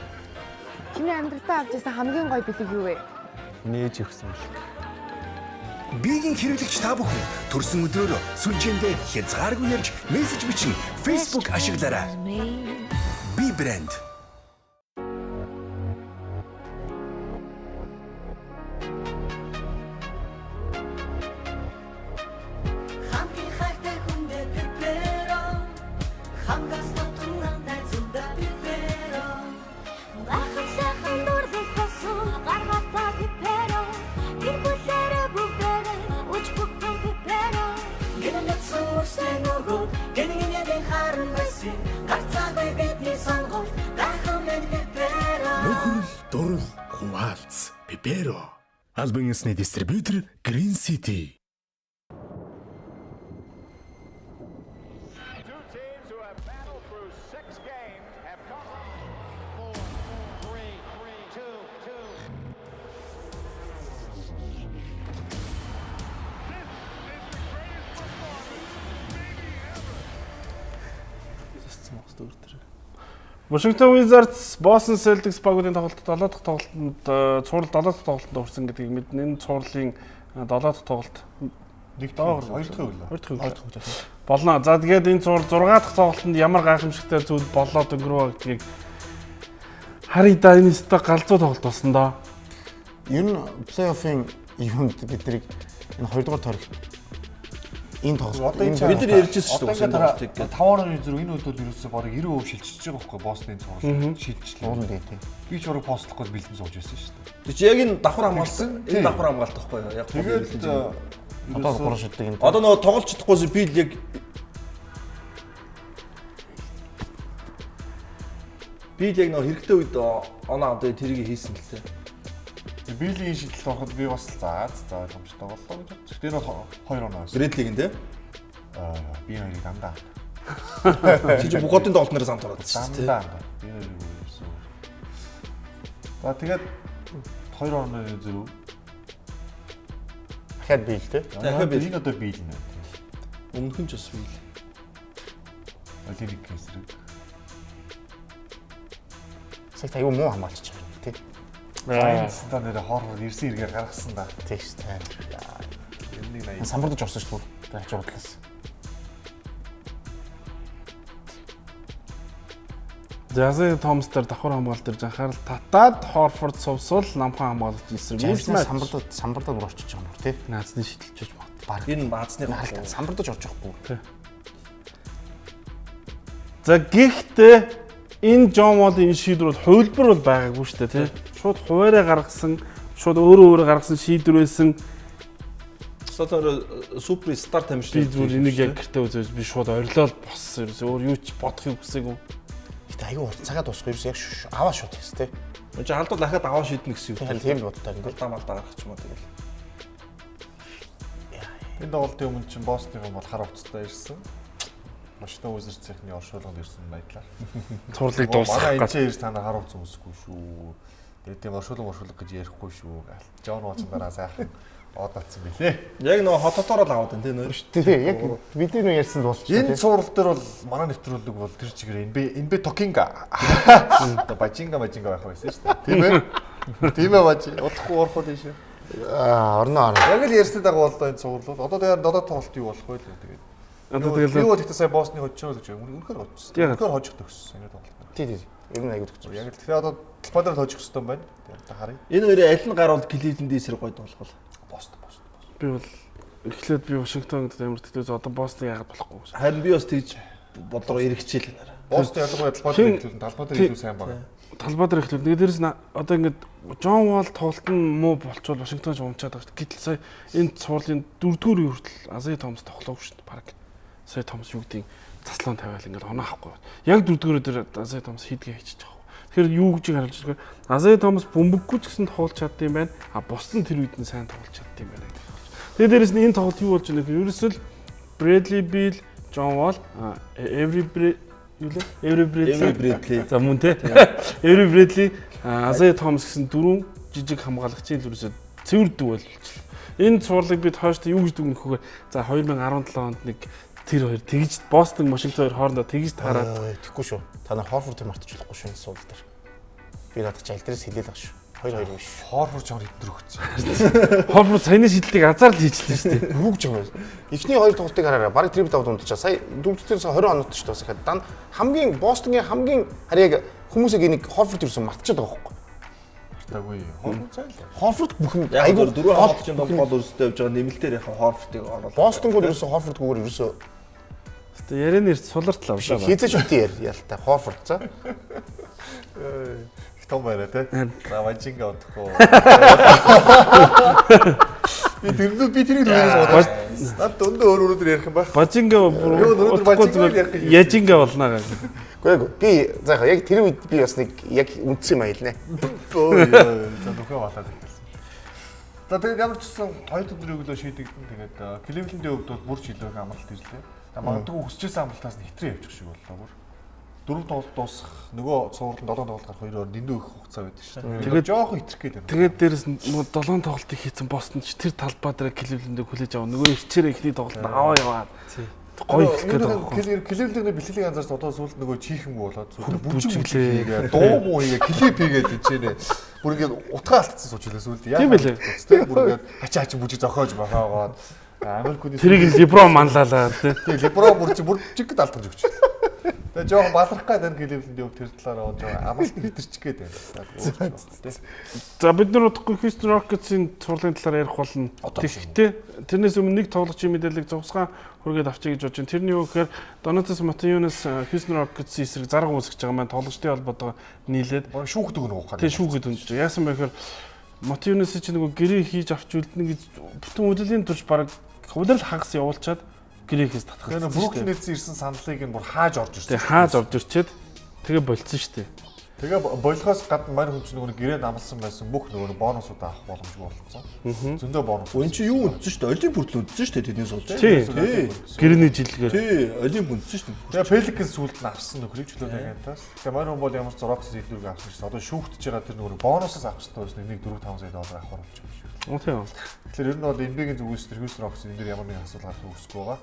Чиний амьдралдаа авч ирсэн хамгийн гоё бэлэг юу вэ? Миний ээж өгсөн бэлэг. Биеийн хэрэглэгч та бүхэн төрсөн өдрөөр сүлжээндээ хязгааргүй ярьж мессеж бичин Facebook ашиглаарай. Би брэнд. Хамгийн хайртай хүндээ пеперо хангас дотор найзуудаа пеперо гайхам сайхан дурлал болсон гаргалтаа пеперо гэр бүлээрээ бүгдээрээ үж бүхэн пеперо гэнэ нүцэн нөгөө гэнэ харан байсан гарцаагүй бидний сонголт гайхам минь пеперо Нөхөрл дурал хуваалц пеперо албан ёсны дистрибьютор Green City. Two teams who have battled through 6 games have come 4, 3, 2, 2. Washington Wizards Boston Celtics багуудын тоглолт 7 дахь тоглолтод цуврал 7 дахь тоглолтод хүрсэн гэдгийг мэднэ. Энэ цувралын 7 дахь тоглолт нэг доогор 2 дахь өглөө. 2 дахь өглөө. Болно. За тэгээд энэ цуврал 6 дахь тоглолтод ямар гайхамшигтай зүйл болоод өнгөрөө гэдгийг харъя да. Энэ өстой галзуу тоглолт болсон доо. Ер нь плей-оффын юунд бид нарыг энэ 2 дугаар тойрогт энэ тоглолт Одоо энэ бид нар ярьж байсан шүү дээ. Одоо ингээд 5.6 энэ үед бол ерөөсөө бараг 90% шилжиж байгаа байхгүй Бостонын цуврал шилжлээ. Уурн дээ тий. Би ч бараг постлохгүй бэлдэн сууж байсан шүү дээ. Тэг чи яг энэ давхар хамгаалсан. Энэ давхар хамгаалт байхгүй юу? Яг Тэгээд одоо 3 шиддэг юм. Одоо нөгөө тоглож чадахгүйс би л яг Би л яг нөө хэрэгтэй үед оноо авдаа тэрийг хийсэн л дээ. Билийн шийдэлд ороход би бас за за ойлгомжтой боллоо гэж бодсон. Тэр бол 2 оноо байсан. Брэдлиг нь те. Аа би хоёрыг дандаа. Чи чи бүх одын тоглолтноор самт ороод шүү дээ. Дандаа. Би хоёрыг ерөөсөө. За тэгээд 2 онооны зөрүү. Дахиад биел те. Дахиад биел. Энэ одоо биел нэ. Өмнөх нь ч бас биел. Олимпик эсрэг. Сая аюу муу хамгаалчих юм тий. Аа та нэр хоороор ирсэн эргээр гаргасан да. Тэг шүү дээ. 91 80. Самбардаж орсон шүү дээ. Хажуу талаас. Жазы Томас дээр давхар хамгаалалт дээр анхаарал татаад Хорфорд сувсвал намхан хамгаалагч эсрэг Жамсны самбардад самбардад бүр орчиж байгаа юм тий. Наазны шидэлж магадгүй. Бараг Энэ баазны харалт самбардаж орж явахгүй. За гэхдээ энэ Джон Уолын энэ шийдвэр бол хувилбар бол байгаагүй шүү дээ тий. Шууд хуваараа гаргасан, шууд өөрөө өөрөө гаргасан шийдвэр байсан. Столоор супер стар тамирчин. Би зүгээр энийг яг гэртээ үзэж би шууд орилол боссон. Ерөөсөө өөр юу ч бодохыг хүсээгүй. Гэтэ аюу урт цагаа дуусах ерөөс яг аваа шууд хийс тий. Энд чи халдвар дахиад аваа шийднэ гэсэн юм. Харин тийм бодтой юм. Алдаа малдаа гаргах ч юм уу тэгэл. Энэ тоглолтын өмнө чинь Бостонын бол хар хувцастай ирсэн. Машина Wizards цехний оршуулганд ирсэн байдлаар. Цуурлыг дуусгах Манай гал. энэ чинь ирж та нар хар хувцас өмсөхгүй шүү. Тэгээд тийм оршуулга гэж ярихгүй шүү. Джон Уолч дараа сайхан одоодсон билээ. Яг нөгөө хототоор л аваад байна тий нөө. Тий, тий, яг бидний нөө ярьсан болчих. Энэ цуврал дээр бол манай нэвтрүүлэг бол тэр чигээр NBA Токинга. Одоо Бажинга Мажинга байх байсан шүү дээ. Тийм ээ. Тийм ээ бажи. Удахгүй орох уу тийш. Аа, орно орно. Яг л ярьсны дагуу боллоо энэ цуврал бол. Одоо тэгээд 7 тоглолт юу болох вэ л тэгээд. Одоо Би тэгэл бол гэхдээ сая Босны хожчихоо л гэж үнэхээр хожчихсон. Үнэхээр хожих төгссөн энэ тоглолт. Тий, тий. Ер нь аягүй төгссөн. Яг л тэгэхээр одоо талбай дээр хожих хэрэгтэй юм байна. Тэгээд одоо харъя. Энэ хоёрын аль нь гарвал Кливленд эсрэг гоё тоглох бол. Бостон Бостон. би бол эхлээд би Вашингтон гэдэг амар тэтгэж одоо Бостон яагаад болохгүй гэж. Харин би бас тэгж бодлого эргэжээл байна. Бостон ялангуяа талбай дээр эхлүүлэн талбай дээр илүү сайн байна. Талбай дээр эхлүүл. Тэгээд дээрэс нь одоо ингээд Джон Уолл тоглолт нь муу болчвол Вашингтон ч унчаад байгаа шүү дээ. Гэтэл сая энэ цуурлын дөрөвдүгээр үе хүртэл Азия Томас тоглоогүй шүү дээ. Бараг сая Томас юу гэдгийг заслан тавиал ингээд оноо авахгүй. Яг дөрөвдүгээр өдөр Азия Томас хийдгээ хийчих жоох. Тэгэхээр юу гэж харуулж байгаа вэ? Азия Томас бөмбөггүй ч гэсэн тоглож чаддсан юм байна. А бусд нь тэр үед нь сайн тоглож чаддсан юм байна гэдэг. Тэгээд дээрэс нь энэ тоглолт юу болж байна гэхээр ерөөсөө л Брэдли Билл, Джон Уолл, Эври юу лээ? Эври Брэдли. Эври Брэдли. За мөн те. Эври Брэдли, Азая Томас гэсэн дөрвөн жижиг хамгаалагчийн л ерөөсөө цэвэр дүү болчихлоо. Энэ цуурлыг бид хойш юу гэж дүгнэх вэ? За 2017 онд нэг тэр хоёр тэгж Бостон, Вашингтон хоёр хоорондоо тэгж таарад Тэгэхгүй шүү. Та нар Хорфордыг мартаж болохгүй шүү энэ суул дээр. Би надад чи аль дээрээс хэлээл байгаа шүү. 2-2 биш. Хорфорд чамд хэдэн өгсөн. Хорфорд саяны шийдлийг азар л хийчлээ шүү дээ. Юу гэж юм бэ? Эхний хоёр тоглолтыг хараарай. Бараг трипл давд унтчихаа. Сая дөрөвдүгээр сая 20 оноод шүү дээ. Бас ихэд дан хамгийн Бостонгийн хамгийн харин яг хүмүүсийг энийг Хорфорд ерөөсөн мартчихад байгаа байхгүй. Мартаагүй. Хорфорд сайн л. Хорфорд бүх юм Яг айгүй дөрвөн хамгаалагчийн дунд гол өрсөлдөд явж байгаа нэмэлтээр яг Хорфордыг оруулах. Бостонгууд ерөөсөн Хорфордгүйгээр ерөөсөө Гэтэ ярианы эрт сулартлаа. Хизээч үгүй яар ялтай Хорфорд за. Их том байраа те. За Бажинга удахгүй. Би тэрнүү би тэрийг түрүүнээс бодож. Над өндөө өөр өөрөөр ярих юм байх. Бажинга Юу, өнөөдөр Бажинга ярих гэж. Яжинга болно гэх. Үгүй ээ би за яг тэр үед би бас нэг яг үндсэн юм аялнэ. Өө за нүхээ балаад эхэлсэн. За тэгээд ямар ч гэсэн хоёр өдрийн өглөө шийдэгдэн тэгээд Кливлендийн хувьд бол бүр ч илүү их амралт ирлээ. За магадгүй хүсэжсэн амралтаас нь хитрээ явчих шиг боллоо бүр. Дөрөв тоглолт дуусах нөгөө цуврал нь 7 тоглолт гарах хоёроор дэндүү их хугацаа байдаг шүү дээ. Тэгээд жоохон хитрэх гээд байна. Тэгээд дээрэс нь нөгөө 7 тоглолтыг хийсэн Бостон ч тэр талбай дээр Кливлендийг хүлээж аваа. Нөгөө ирчээрээ эхний тоглолт аваа яваад. Гоё эхлэх гээд байгаа байхгүй. Кливлендийн бэлтгэлийг анзаарч одоо сүүлд нөгөө чихэнгүү болоод сүүлд бүжиглээ. бүжиглээ. Дуу муу хийгээ, клип хийгээд тийчээ. Бүр ингээд утгаа алдсан сууч үлээ сүүлд. Тийм байлээ. Тийм бүр ингээд хачаа хачаа бүжиг зохиож бахаагаад Америкуудын Тэрийг нь Леброн манлайлаа тий. Тийм Леброн бүр чи бүр жигд алдаж өгч. Тэгээ жоохон баларх гээд байна Кливлендийн хувьд тэр талаараа жоохон амралт хитэрчих гээд байна. За бид нар удахгүй Houston Rockets-ийн цувралын талаар ярих болно. Тэгэхдээ тэрнээс өмнө нэг тоглогчийн мэдээллийг зогсгаан хүргээд авчия гэж бодож байна. Тэрний юу гэхээр Donatas Motiejunas Houston Rockets-ийн эсрэг зарга үүсгэж байгаа маань тоглогчдын холбоотойгоо нийлээд шүүхдэг нь уухаа. Тийм шүүхэд өнжиж. Яасан бэ гэхээр Motiejunas чинь нөгөө гэрээ хийж авч үлдэнэ гэж бүтэн үдлийн турш бараг хуулиар хагас явуулчаад гэрээхээс татгалцсан. Тэгээ Бруклин Нетс ирсэн саналыг нь бүр хааж орж ирсэн. Тэгээ хааж орж ирчээд тэгээ болцсон шүү дээ. Тэгээ болохоос гадна мань хүн чинь нөгөө гэрээ намлсан байсан бүх нөгөө бонусууд авах боломжгүй болсон. Зөндөө бонус. Үн чи юу үндсэн шүү дээ? Олимп хүртэл үндсэн шүү дээ тэднээс болж. Тий. Гэрээний жилгээр. Тий, Олимп үндсэн шүү дээ. Тэгээ Пеликанс сүүлд нь авсан нөхрийг чөлөөний агентаас. Тэгээ мань хүн бол ямар ч Рокс илүүг авсан шүү. Одоо шүүгдэж байгаа тэр нөгөө бонусаас авах хэрэгтэй байсан 1.45 сая доллар авах болж байгаа шүү. Тийм. Тэгэхээр ер нь бол NBA-гийн зүгээс тэр Houston Rockets энэ дээр ямар нэгэн асуудал гарах үүсэхгүй байгаа.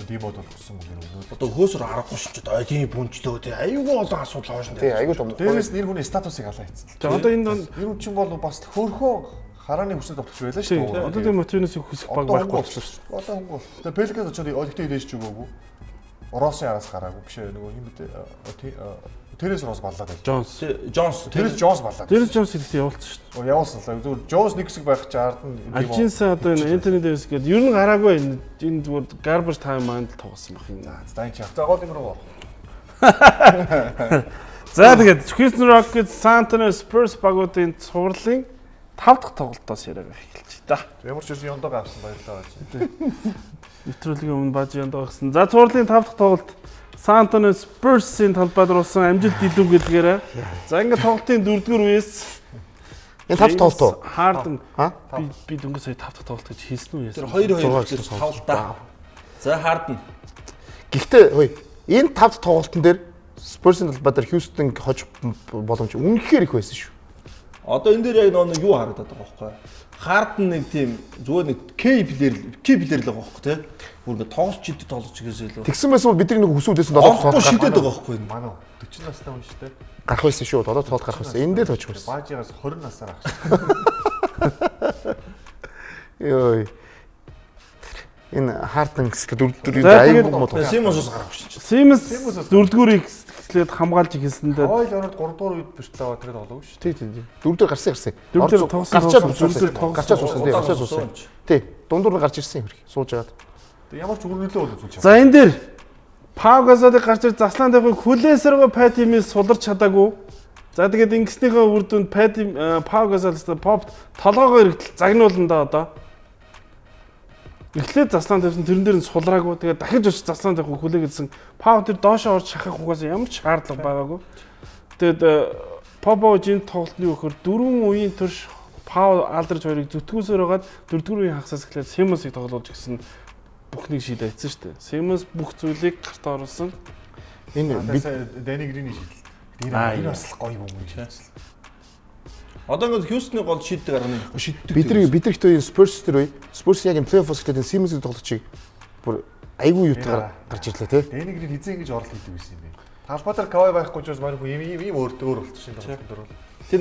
Димод бол хүссэн мөнгөний өмнө. Одоо хөөсөр аргагүй шүү дээ. Олимп хүнчлөө тий. Аюулгүй олон асуудал хоош. Тий, аюул том. Дээрээс нь энэ хүний статусыг алаа хийцэн. За одоо энэ донд энэ хүн чинь бол бас хөөрхөө харааны хүсэл товтогч байлаа шүү дээ. Одоо тийм Мотивносыг хүсэх баг байхгүй болчихлоо шүү дээ. Одоо хөнгө бол. Тэгээ Пеликанс очоод олигтой идэж өгөөгүй. Оросын араас гараагүй биш ээ нөгөө хин битээ Тэрээс Рос баллаад байл. Джонс. Джонс. Тэрээс Джонс баллаад. Тэрээс Джонс хэрэгтэй явуулсан шүү дээ. Явуулсан л. Зүгээр Джонс нэг хэсэг байх чи ард нь Ажинсан одоо энэ Энтони Дэвис гэдэг ер нь гараагүй энэ зүгээр garbage time mind тоглосон байх юм. За энэ чи. За гол юм руу. За тэгээд Houston Rockets, San Antonio Spurs багуудын цувралын 5 дахь тоглолтоос яриаг эхэлж да. Ямар ч үсэн ёндоо авсан баярлалаа гэж. Нэвтрүүлгийн өмнө баж ёндоо гэсэн. За цувралын 5 дахь тоглолт San Antonio Spurs-ийн талбайд орсон амжилт илүү гэлгээрээ. За ингээд тоглолтын 4-р үеэс энэ 5 тоглолт уу? Harden би дөнгөж сая 5 дахь тоглолт гэж хэлсэн үү? Тэр 2-2 гэж 5 л да. За Harden. Гэхдээ хөөе энэ 5 дахь тоглолтын дээр Spurs-ийн талбай дээр Houston хожих боломж үнэхээр их байсан шүү. Одоо энэ дээр яг нэг юу харагдаад байгаа байхгүй юу? Harden нэг тийм зүгээр нэг key player л байгаа байхгүй тий. Бүр ингээ тоглолч идэв тоглолч гэсэн илүү. Тэгсэн байсан бол бидний нэг хүсүүдээс нь 7 тоглолт шидэд байгаа байхгүй юу? Манай 40 настай хүн шүү дээ. Гарах байсан шүү. 7 тоглолт гарах байсан. Энэ дээр л очих байсан. Баажигаас 20 насаар ах шүү. Йой. Энэ Harden гэсэн дөрөвдүгээр аягүй муу тоглолт. Симонсоос гарах шүү. Симонс дөрөвдүгээр эхлээд хамгаалж эхэлсэндээ Хойл ороод 3 дугаар үед бэртэл аваад тэгээд тоглоогүй шүү. Тий, тий, тий. Дөрөвдүгээр гарсан гарсан. Дөрөвдүгээр тоглосон. Гарчаад гарчаад суусан тий, гарчаад суусан. Тий, дундуур нь гарч ирсэн юм хэрэг. Сууж агаад. Ямар ч өрнөлөө бол үзүүлж чадав. За энэ дээр Пау Газолыг гарч ир заслан тавих хүлээсэргөө Пати Милс суларч чадаагүй. За тэгээд ингэснийхээ үр дүнд Пати Пау Газол Поп толгоогоо эргэтэл загнуулна да одоо. Эхлээд заслан тавьсан тэрэн дээр нь сулраагүй. Тэгээд дахиж очиж заслан тавих хүлээгээдсэн. Пау тэр доошоо орж шахах угаасаа ямар ч шаардлага байгаагүй. Тэгээд Попович энэ тоглолтны өгөхөр дөрвөн үеийн турш Пау Алдрж хоёрыг зүтгүүсээр байгаад дөрөвдүгээр үеийн хагасаас эхлээд Симонсыг тоглуулж гисэн бүхнийг шийдээ эцэн шүү дээ. Симонс бүх зүйлийг гартаа оруулсан. Энэ бид Дани Грины шийдэл. Энэ бас л гоё бөмбөг шийдэл. Одоо ингээд Хьюстны гол шийддэг арга нэг шийддэг. Бид нар ихтэй энэ Spurs тэр үе Spurs яг энэ плей-офф эхлээд энэ Simmons-ийн тоглогчийг бүр айгүй юутайгаар гарч ирлээ тий. Дани Грин хэзээ ингэж оролт хийдэг байсан юм бэ? Талбай дээр Кавай байхгүй ч бас манай хүн ийм ийм өөр өөр болчихсон юм байна. Бол. Тэр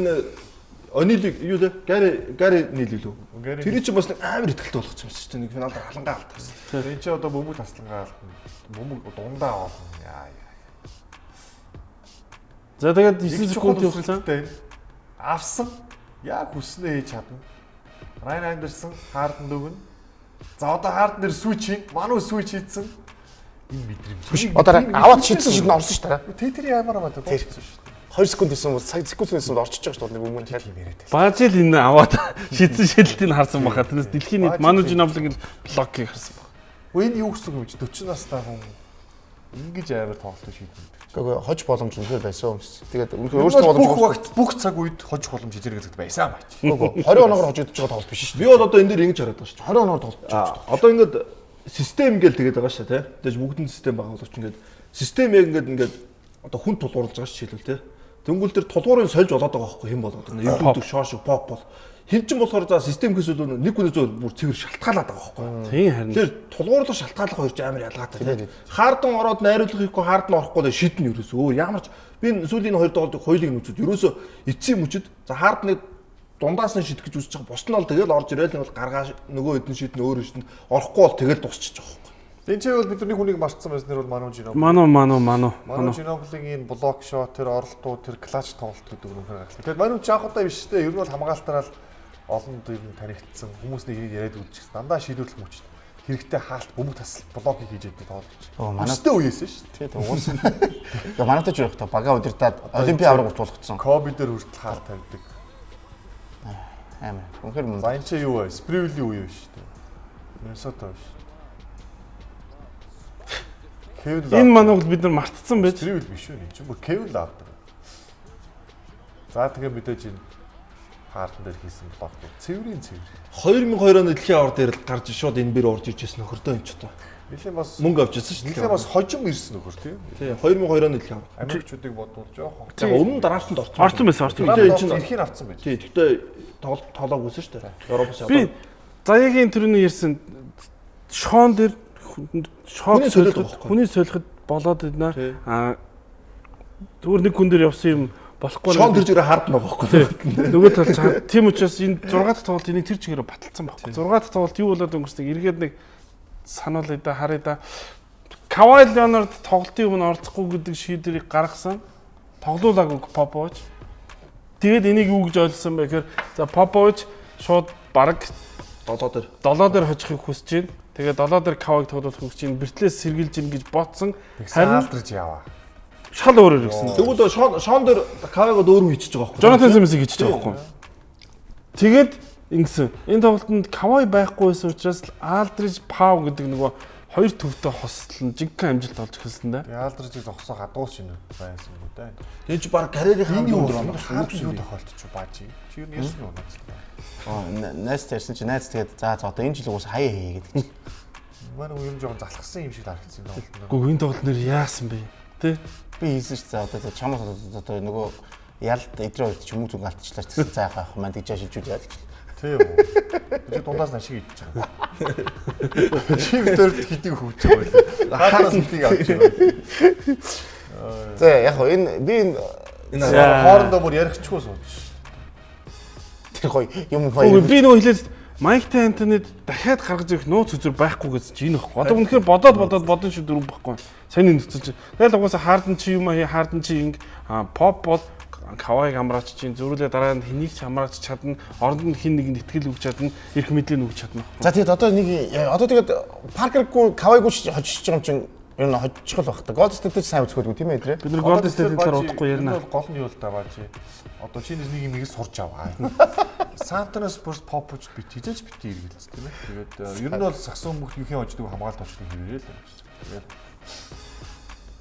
Онилыг юу лээ? Гари Нил илүү. Тэр чинь бас нэг амар ихтэлтэй болгосон юм шүү дээ. Нэг финалд халангаа алдсан. Тэр чинь одоо бөмбөг таслангаа алдна. Бөмбөг дундаа олно. Яа яа. За тэгээд 9 секунд явсан. Авсан. Яг хүснээ хийж чадна. Райан Андерсон Харден өгнө. За одоо Харден дээр switch хийн. Ману switch хийцэн. Энэ мэдрэмж. Одоо аваад шидсэн шидэн орсон шүү дээ. Тэр ямар амаа болсон шүү дээ. 2 секунд байсан бол цаг секунд байсан бол орчиж байгаа шүү дээ өмнө тийм яриад. Бажил энэ аваад шидсэн шидэлтийг харсан баха. Тэрнээс дэлхийн нийт Ману Жиноблигийн блокийг харсан баг. Энэ юу гэсэн юм чи 40 настай хүн ингэж амар тоглолтоо шийднэ. Гэхдээ хож боломж үнэхээр байсан юм. Тэгээд үнэхээр өөрсдөө боломж бүх вагт бүх цаг үед хож боломж эзэрэг зэрэг байсан бач. Үгүй 20 оноогоор хожигдож байгаа тоглолт биш шүү дээ. Би бол одоо энэ дээр ингэж хараад байгаа шүү дээ. 20 оноогоор тоглолт. Одоо ингээд систем ингээл тэгээд байгаа шүү дээ, тэ. Тэгэж бүгдэн систем байгаа боловч ингээд систем яг ингээд одоо хүн тулгуурлаж байгаа шүү жишээлбэл тэ. Тэнгүүл тэр тулгуурыг сольж болоод байгаа байхгүй хэн болоод байна. Эвдүүдэг шоош поп бол хэн ч болохоор за систем гэхээс илүү нэг хүнээс бүр цэвэр шалтгаалаад байгаа байхгүй. Тийм харин. Тэр тулгуурлах шалтгааллах хоёр ч амар ялгаатай тийм. Хаардан ороод найруулах хийхгүй хаардан орохгүй л шийднэ ерөөсөө. Өөр ямар ч би сүүлийн хоёр тоглолтыг хоёулыг нь үзээд ерөөсөө эцсийн мөчөд за хаарданыг дундаас нь шидэх гэж үзэж байгаа. Бус нь бол тэгэл орж ирээл нэг бол гаргаа нөгөө хэдэн шийднэ өөр шийднэ орохгүй бол тэгэл дуусчих жоох. Энэ ч бол бид нар нэг хүнийг мартсан байсан нэр бол Ману Жинобль. Ману. Ману Жиноблийн энэ блок шот, тэр оролтуу, тэр клатч тоглолт гэдэг нь үнэхээр гайхалтай. Тэгэхээр Ману ч анх удаа биш үү? Ер нь бол хамгаалтаараа л олонд ер нь танигдсан. Хүмүүс нэг яриад үлдчихсэн. Дандаа шийдвэрлэх мөчд. Хэрэгтэй хаалт, бөмбөг тасал, блокийг хийж яадаг тоглогч. Манай үеэс шүү дээ. Тийм угаасан. Тэгээ манайтай ч явах та бага удирдаад Олимпийн аварга тулгцсан. Коби дээр хүртэл хаалт тавьдаг. Амар. Үнэхээр мөн. За энэ чи юу вэ? Спривлийн үе биш үү? Миннесота биш. Энэ манайг бид нар мартцсан байж. Спривл биш үү? Энэ чинь бүр Кевин Лав. За тэгээ мэдээж энэ Харден дээр хийсэн блок цэврийн цэвэр. 2002 оны дэлхийн аварга дээр л гарч шууд энэ бэр орж иж байсан нөхөртөө энэ ч одоо. Нилээн бас мөнгө авч ирсэн шүү дээ. Нилээн бас хожим ирсэн нөхөр тийм. Тий, 2002 оны дэлхийн аварга. Америкчуудыг бодвол жоохон. Яг өмнө драфтанд орсон. Орсон байсан, орсон. Тэгтээ энэ чинь эрхийг авцсан байж. Тий, тэгтээ тоглоог үсэн шүү дээ. Европоос Би Заяагийн төрөний ярьсан Шон дээр шок солиход хүний солиход болоод байна. Аа зүгээр нэг хүн дээр явсан юм болохгүй. Шон тэр чигээр хардна байгаа байхгүй. Нөгөө талд тийм учраас энэ 6 дахь тоглолт энийг тэр чигээр баталсан байхгүй. 6 дахь тоглолт юу болоод өнгөрснийг эргээд нэг сануулъя да харъя да. Кавай Леонард тоглолтын өмнө оролцохгүй гэдэг шийдвэрийг гаргасан. Тоглоулаагүй Попович. Тэгээд энийг юу гэж ойлгосон бэ гэхээр за Попович шууд бараг 7 дээр хожихыг хүсэж байна. Тэгээ 7 дээр Кавайг тоглуулахыг хүсэж байна. Бэртлээс сэргэлж ийн гэж бодсон. Харин алдрж яваа. Шал өөрөөр ирсэн. Тэгвэл Шон дээр Кавайг өөрөө хийчихэж байгаа байхгүй. Джонатан Симсийг хийчихэж байгаа байхгүй. Тэгээд ингэсэн. Энэ тоглолтод Кавай байхгүй байсан учраас Алдриж Пау гэдэг нөгөө хоёр төвтэй хослон жинхэнэ амжилт олж эхэлсэн дээ. Тэгээ Алдрижийг зогсоо гадуус шинэ байсан юм уу дээ. Тэгээ чи баг карьерийн хамгийн өндөр оноо юу тохиолдчих баажи. Чи юу ярьсан уу надад? Аа найз ярьсан чи найз тэгээд за за одоо энэ жил угсаа хаяа хий гэдэг чи. Манай үе юм жоохон залхсан юм шиг харагдсан юм тоглолтод. Гүг энэ тоглолт нэр яасан бэ? Тэ? Би хийсэн шүү дээ. Одоо чамаас одоо нөгөө ялд эдрээ хоёрт ч хүмүүг зүг алдчихлаа ч гэсэн за яах вэ? Манд гэж шилжүүл яа гэж. Тийм үү. Би дундаас нь ашиг идэж байгаа. Чи битэр хэдийг хөвж байгаа вэ? Хаанаас хэдийг авч байгаа вэ? За яг хоо энэ би энэ хоорондоо бүр ярихгүй сууж. Тэр гоё юм гоё. Би нөгөө хэлээс Майк Антонид дахиад гаргаж ирэх нууц үзүр байхгүй гэсэн чи энэ ихгүй. Одоо үнэхээр бодоод бодоод бодон шүү дөрөв байхгүй. Сайн нөхцөл чи. Тэгэл угаасаа Харден чи юм аа Харден чи инг Поп бол Кавайг амраач чинь зөрүүлээ дараа нь хэнийг ч амраач чадна. Оронд нь хин нэгэнд итгэл өгч чадна. Эрх мэдлийг өгч чадна. За тэгээд одоо нэг одоо тэгээд Паркергүй Кавайгүй хожиж байгаа юм чинь ер нь хожчих л байх та. Golden State-д сайн үзэхэлгүй тийм ээ эдрээ. Бид нар Golden State-ийн талаар удахгүй ярина. Гол нь юу л да баажи. Одоо чи нэг юм нэг сурч аваа. San Antonio Spurs Popovich бит хизээж бити эргэлц тийм ээ. Тэгээд ер нь бол сагсан бүх юхийн хождог хамгаалалт очны хэвээрээ л юм шиг. Тэгээд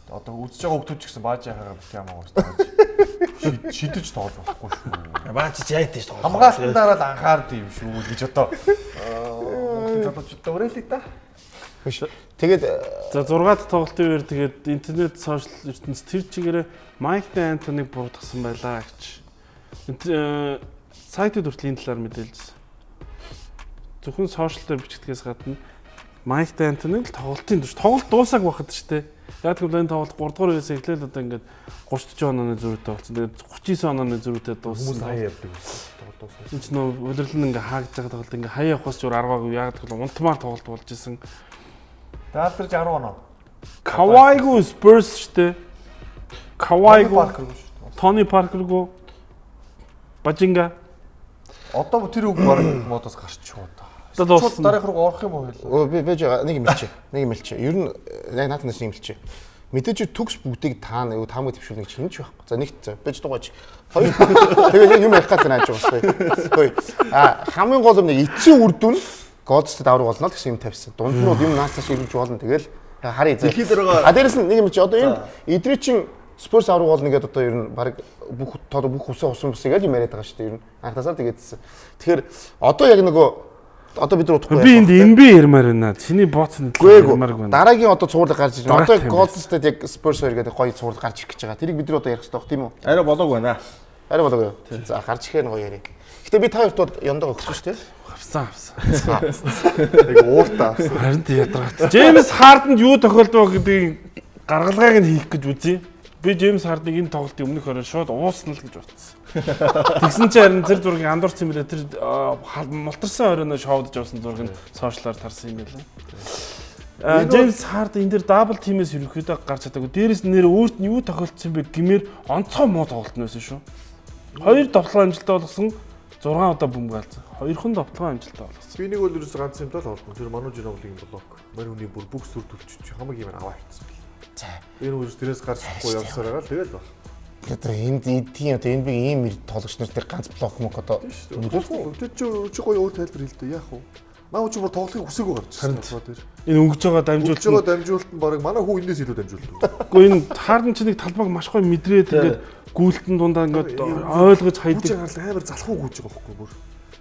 одоо үзэж байгаа хүмүүс ч гэсэн бааж яхагаа бити хамаагүй шүү. Шидэж тоглож болохгүй шүү. Бааж чи яа тийш тоглох. Хамгаалтан дараа л анхаард юм шүү гэж одоо Монголын залуучуудаа уриалъя да. Тэгээд за 6 дахь тоглолтын үеэр тэгээд интернет сошиал ертөнц тэр чигээрээ Майк Антоныг буруутгасан байлаа гэж. Сайтууд хүртэл энэ талаар мэдээлжсэн. Зөвхөн сошиал дээр бичигдгээс гадна Майк Антоныг л тоглолтын турш тоглолт дуусааг байхад ч тийм. Яг гэвэл энэ тоглолт 3 дугаар үеэс эхлээл одоо ингээд 30 40 онооны зөрүүтэй болсон. Тэгээд 39 онооны зөрүүтэй дууссан. Хүмүүс хаяа явдаг байсан. Тоглолт дууссан. Энд ч нөө улирлан ингээ хаагдж байгаа тоглолт ингээ хаяа явахаас ч өөр аргаагүй. Яг гэвэл унтмаар тоглолт болж исэн. Даалдэрж 10 оноо. Кавайгүй Spurs шүү дээ. Кавайгүй Тони Паркергүй Бажинга. Одоо тэр үг бараг модоос гарчих уу та. Одоо Шууд дараах руу орох юм уу хэл. Өө би бэж нэг юм хэлчихэ. Нэг юм хэлчихэ. Ер нь яг наатанаас нэг юм хэлчихэ. Мэдээж төгс бүгдийг таана юу таамаг төвшүүлнэ гэж хинч байхгүй. За нэгт за бэж дугаач. Хоёр тэгээ яг юм ярих гэдэг нааж байгаа байхгүй. А хамгийн гол юм нэг эцсийн үр дүн Golden State авраг болно л гэсэн юм тавьсан. Дунд нь бол юм наасаа ширвэж болно. Тэгэл харъя зэ. А дээрэс нь нэг юм чи одоо энд эдрий чин Spurs авраг болно гэдээ одоо ер нь баг бүх тоо бүх усан усан бус гэж юм яриад байгаа шүү дээ ер нь. Анхнаасаа тэгээдсэн. Тэгэхээр одоо яг нөгөө одоо бид нар удахгүй би энд NBA ярмаар байна. Чиний бооцны талаар ярмааргүй байна. Дараагийн одоо цуврал гарч ирж байна. Одоо Golden State яг Spurs хоёр гэдэг гоё цуврал гарч ирэх гэж байгаа. Тэрийг бид нар одоо ярих хэрэгтэй байх тийм үү? Арай болоог байна. Арай болоог юу? За гарч ирэхээр нь гоё ярив. Гэтэ би та хоёрт бол ёндоо өгсөн шүү дээ. Авсан авсан. Яг ууртаа авсан. Харин тий ядаргаат. Джеймс Харденд юу тохиолдов гэдгийг гаргалгааг нь хийх гэж үзье. Би Джеймс Харденыг энэ тоглолтын өмнөх орой шууд уусна л гэж бодсон. Тэгсэн чинь харин тэр зургийг андуурсан юм билээ. Тэр мултарсан оройноо шоудж явсан зураг нь сошиалар тарсан юм билээ. Джеймс Харден энэ дэр дабл тимээс ерөнхийдөө гарч чадаагүй. Дээрээс нь нэр өөрт нь юу тохиолдсон бэ гэмээр онцгой муу тоглолт нь байсан шүү. Хоёр довтлогоо амжилттай болгосон 6 удаа бөмбөг алдсан. Хоёрхан довтлогоо амжилттай болгосон. Би нэг бол ерөөсөө ганц юм тал олдсон. Тэр Ману Жиноглигийн блок. Мань хүний бүр бүх сүр төлчөж хамаг юм аваа авчихсан бэл. За. Энэ үрс тэрээс гарч чадахгүй явсаар байгаа л тэгэл баг. Одоо энд эдгийн одоо энэ би ийм тоглогч нар тэр ганц блок мөк одоо тэр чи гоё өөр тайлбар хэлдэг яах вэ? Маа чи бүр тоглохыг хүсээгүй гарч ирсэн толгой дээр. Энэ өнгөж байгаа дамжуулалт. Өнгөж байгаа дамжуулалт нь баг манай хүү энэс илүү дамжуулалт. Гэхдээ энэ Харден чи нэг талбайг маш гоё мэдрээд ингээд гүйлтэн дундаа ингээд ойлгож хайдаг. Гүйж байгаа амар залхуу гүйж байгаа байхгүй бүр.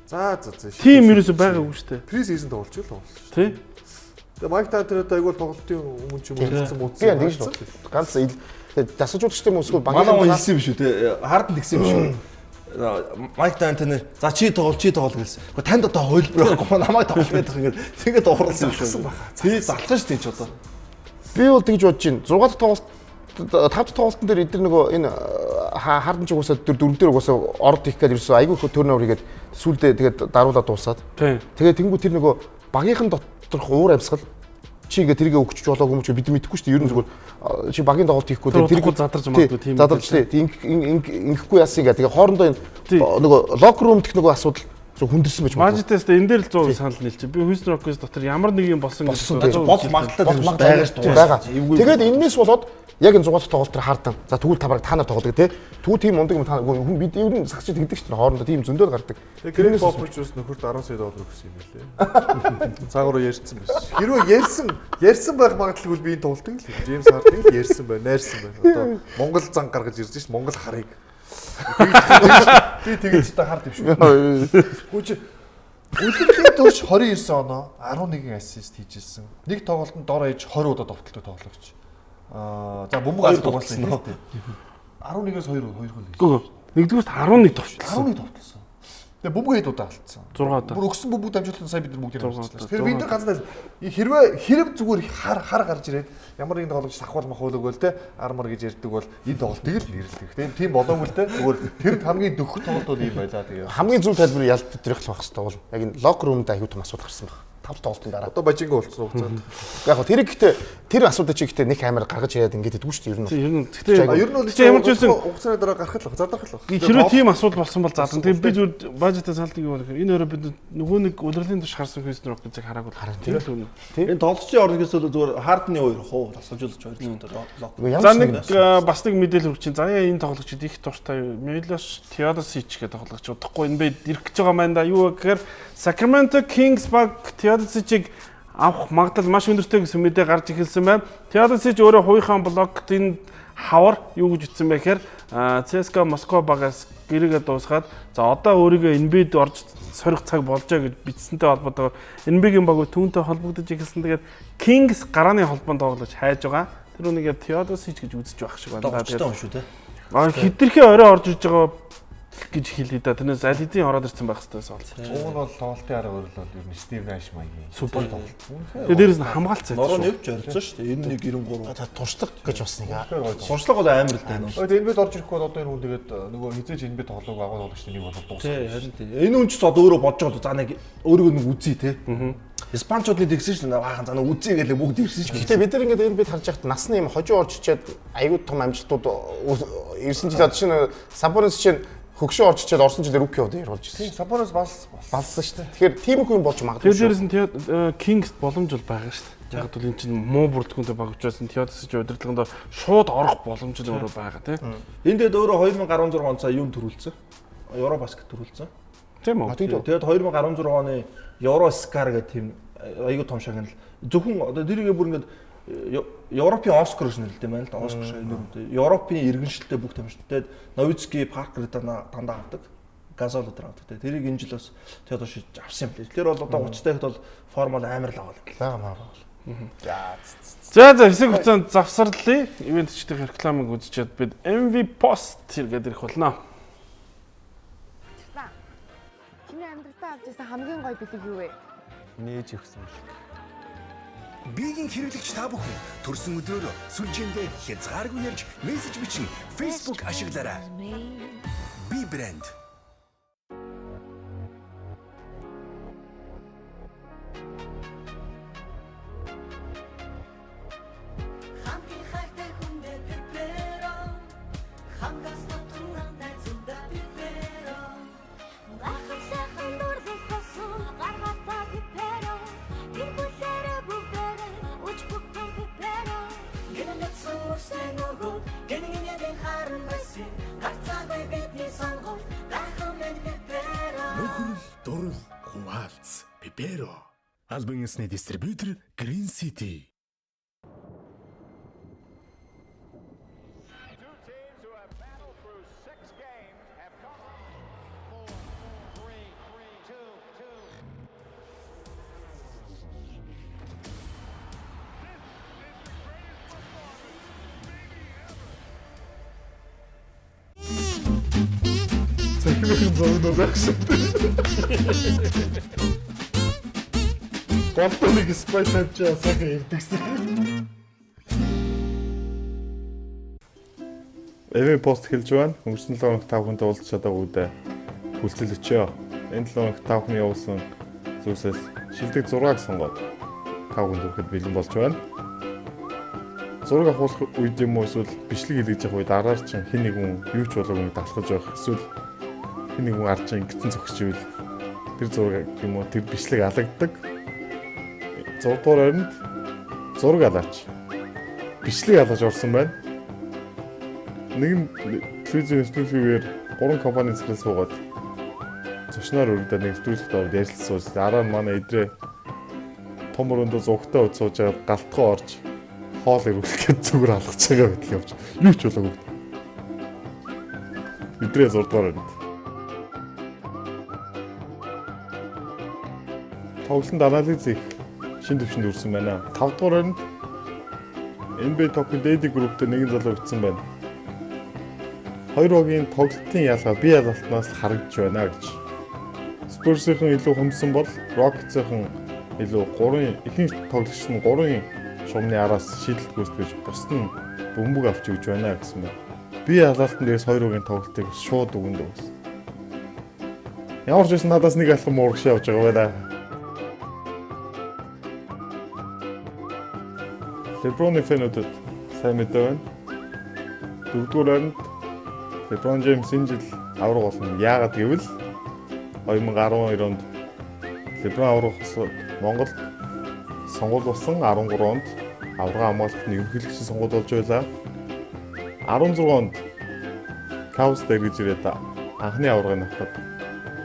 За за за. Тийм ерөөсөй байгаагүй шүү дээ. Pre-season тоглож л тоглож. Тий. Тэгээ Майк Тантер айгуул тоглолтын өмнө ч юм уу хэлсэн муудсан. Би тэгж л ганц дасгалжуулагчтай юм эсвэл багийн манай хүн хэлсэн юм шүү те. Харден тэгсэн юм шүү. Майк Дантон за чи тоглол чи тоглол гэсэн. Гэхдээ танд одоо хувилбар байхгүй намайг тоглох гэдэг ингээд тэгээд ууралсан юм шүү. Тий залхан шүү дээ чи одоо. Би бол тэгж бодож байна. 6 дахь тоглолт 5 дахь тоглолтын дээр эдгээр нөгөө энэ Харден ч угаасаа дөрөв дээр угаасаа орд хийх гээд ерөөсөө айгүй их turnover хийгээд сүүлдээ тэгээд даруулаад дуусаад. Тэгээд тэнгуү тэр нөгөө багийнхан доторх уур амьсгал чи ингээ тэргээ өгч болоогүй юм чи бид мэдэхгүй шүү дээ. Ер нь зүгээр чи багийн тоглолт хийхгүй тэр задарч магадгүй тийм задарч тий ингэхгүй яасан ингээ тэгээ хоорондоо нөгөө locker room дэх нөгөө асуудал зөв хүндэрсэн байж магадгүй. Мажитээс энэ дээр л 100% санал нийлж. Би Houston Rockets дотор ямар нэг юм болсон гэж болох магадлалтай байгаа шүү. Тэгээд энэс болоод яг энэ 6 дахь тоглолт төр Харден. За тэгвэл та баг та нар тоглодог тий. Тэгвэл тийм мундаг юм та хүн бид ер нь сагч тэгдэг шүү дээ. Хоорондоо тийм зөндөл гардаг. Тэгээ Грег Попович бас нөхөрт 10 сая доллар өгсөн юм билээ. Цаагаараа ярьсан байсан. Хэрвээ ярьсан байх магадлалгүй би энэ тоглолтыг л Джеймс Харден л ярьсан байна, найрсан байна. Одоо Монгол зан гаргаж ирж шít Монгол харыг. Би тэгэж та хард юм шүү. Гүү чи Үлгэлийн турш 29 оноо 11 ассист хийжсэн. Нэг тоглолтод дор хаяж 20 удаа довтлоо тоглогч. За бөмбөг аль тоглосон юм. 11-ээс 2 2 гол хийсэн. Үгүй. Нэгдүгürt 11 товчлсон. 11 товчлсон. Тэгээ бөмбөг хэд удаа алдсан. 6 удаа. Бүр өгсөн бөмбөг дамжуулалтын сая бид нар бүгдийг авчихлаа. Тэгэхээр бид нар ганц хэрвээ хэрэг зүгээр хар гарч ирээд ямар нэгэн тоглогч сахвал махвал өгөөл те армар гэж ярьдаг бол энэ тоглолтыг л нэрлэх. Тийм тийм болоогүй л те зүгээр тэр хамгийн дөхөх тоглолт бол ийм байлаа тэгээ. Хамгийн зөв тайлбар ялт битрэх л байх хэрэгтэй бол яг энэ локер румд аюу тум асуудал гарсан баг. 5 тоглолтын дараа. Одоо бажинга болцсон хугацаанд. Яг гоо тэр ихтэй тэр асуудал чи ихтэй нэг амар гаргаж ирээд ингэж идэггүй шүү дээ ер нь. Ер нь гэхдээ ер нь бол ямар ч байсан хугацааны дараа гарах л задрах л. Хэрвээ тийм асуудал болсон бол задан. Тэгээ би зүгээр бажетаа салдаг юм байна. Энэ өрөө бид нөгөө нэг удирлын турш харсан Houston Rockets-ыг хараагүй л хараа. Тэр л үнэ. Энэ тоглогчийн орногоос л зүгээр Хардны хоёр хуу тасалжуулж хоёр лок. За нэг бас нэг мэдээлэл өгч чинь. За яа энэ тоглогчид их дуртай Милош Теодосич гэдэг тоглогч удахгүй энэ бэ ирэх гэж байгаа маань да. Юу гэхээр Sacramento Kings баг Теодосичийг авах магадлал маш өндөртэй гэсэн мэдээ гарч эхэлсэн байна. Теодосич өөрөө хувийнхаа блогт энэ хавар юу гэж утсан бэ гэхээр ЦСКА Москва багаас гэрээгээ дуусгаад за одоо өөрийгөө NBA-д орж сорих цаг болжоо гэж бичсэнтэй холбоотойгоор NBA-гийн баг түүнтэй холбогдож эхэлсэн. Тэгээд Kings гарааны холбоонд тоглож хайж байгаа. Тэр үнийг Теодосич гэж үзэж байх шиг байна. Тэгээд шүү дээ. А хитрхи орой орж иж байгаа гэж хэлээ да. Тэрнээс аль хэдийн ороод ирсэн байх хэрэгтэй байсан. Уг нь бол тоглолтын арга барил бол ер нь Стив Нэш маягийн супер тоглолт. Тэгээ дээрээс нь хамгаалц байсан. Нороо нэвч оролцсон шүү дээ. 91 93. Туршлага гэж бас нэг. Туршлага бол амар л дээ. Тэгээд NBA-д орж ирэхгүй бол одоо энэ хүн тэгээд нөгөө хизээж NBA тоглоог агуу тоглогчтой нэг болоод дуусна. Тий, харин тий. Энэ хүн ч одоо өөрөө бодож байгаа за нэг өөрийгөө нэг үзье те. Испанчууд нэг тэгсэн шүү дээ. Баахан за нэг үзье гэлээ бүгд ирсэн шүү. Гэхдээ бид нар ингээд NBA-д харж байхад насны юм хожуу орж ичээд аюу том амжилтууд ирсэн жил одоо шинэ Сабонис чинь хөгшөө орж ичээд орсон жилээр rookie of the year болж ирсэн. Сабонис балсан шүү дээ. Тэгэхээр тиймэрхүү юм болж магадгүй. Тэр дээрээс нь Kings боломж бол байгаа шүү дээ. Яг бол эн чинь муу бүрэлдэхүүнтэй баг учраас Теодосич удирдлаганд шууд орох боломж нь өөрөө байгаа тийм. Энд тэгээд өөрөө 2016 он цаа юун төрүүлсэн? Евро баскет төрүүлсэн. Тийм үү? Тэгээд 2016 оны Евро Скар гэх тийм айгүй том шагнал. Зөвхөн одоо тэрийгээ бүр ингээд Европын Оскар гэж нэрлэдэг юм байна л да. Оскар шагнал. Европын иргэншилтэй бүх тамирчид. Тэгээд Новицки, Паркер дандаа авдаг. Газол өдр авдаг. Тэгээд тэрийг энэ жил бас Теодошич авсан юм лээ. Тэгэхээр бол одоо 30 дахьд бол формал амар л аваа. Лага маа. За за хэсэг хугацаанд завсарлаа. Ивент чидэх рекламыг үзчихэд бид MV Post хэрэгэд ирэх болно. Чиний амьдралдаа авч ирсэн хамгийн гоё бэлэг юу вэ? Нээж өгсөн бэлэг. Биеийн хэрэглэгч та бүхэн төрсөн өдрөөрөө сүлжээндээ хязгааргүй ярьж мессеж бичин Facebook ашиглаарай. Би брэнд. Харан байсан. Нөхөрл дурал хуваалц Пиперо. Албан ёсны дистрибьютор Green City. Цахимын зураг байх шиг. Голтоныг спайс тавьчаа сайхан ирдэгсэн. Эвэн пост хэлж байна. Өнгөрсөн 7 хоногт та бүхэнтэй уулзч чадаагүйдээ хүлцэл өчөө. Энэ 7 хоногт та бүхний явуулсан зүйлсээс шилдэг 6-ыг сонгоод та бүхэнд хүрэхэд бэлэн болж байна. Зураг авах үед юм уу эсвэл бичлэг хийлгэж явах үед араар чинь хэн нэгэн юу ч болоогүй далхаж явах эсвэл хэн нэгэн ард чинь ингэсэн зогсож ивэл тэр зураг юм уу тэр бичлэг алагддаг. 6 дугаар байранд зураг алаач. Бичлэг алааж орсон байна. Нэгэн телевизийн нэвтрүүлгээр 3 компани захирал суугаад зочноор өргөдөө нэг нэвтрүүлэгт ороод ярилцсан сууж дараа нь манай идрээ том өрөөндөө зугтаа үд сууж байгаад галтгоо орж хоол ирүүлэх гээд зүгээр алгаж байгаа байтал явж юу ч болоогүй. Идрээ 6 дугаар байранд. Тоглолтод анализ хийх шин төвшөнд хүрсэн байна. 5 дугаар байранд NBA Token Daily Group дээр нэгэн залуу бичсэн байна. Хоёр багийн тоглолтын ялгаа бие ялалтнаас л харагдж байна гэж. Spurs-ийн илүү хумсан бол Rockets-ийн илүү 3 ихэнх тоглогч нь 3 шумны араас шийдэлт гүйцэтгэж бусд нь бөмбөг авч өгч байна гэсэн байна. Бие ялалтан дээрс хоёр багийн тоглолтыг шууд өгөнд өгсөн. Ямар ч байсан надаас нэг алхам урагш явж байгаа байна. LeBron-ы фэнүүдэд сайн мэдээ байна. 4-р байранд LeBron James энэ жил авраг болно. Яагаад гэвэл 2012 онд LeBron авраг болсон Монголд сонгуул болсон 13 онд аварга хамгаалалт нь ерөнхийлөгчийн сонгуул болж байлаа. 16 онд Cavs дээр гэж ирээд анхны аваргыг авахад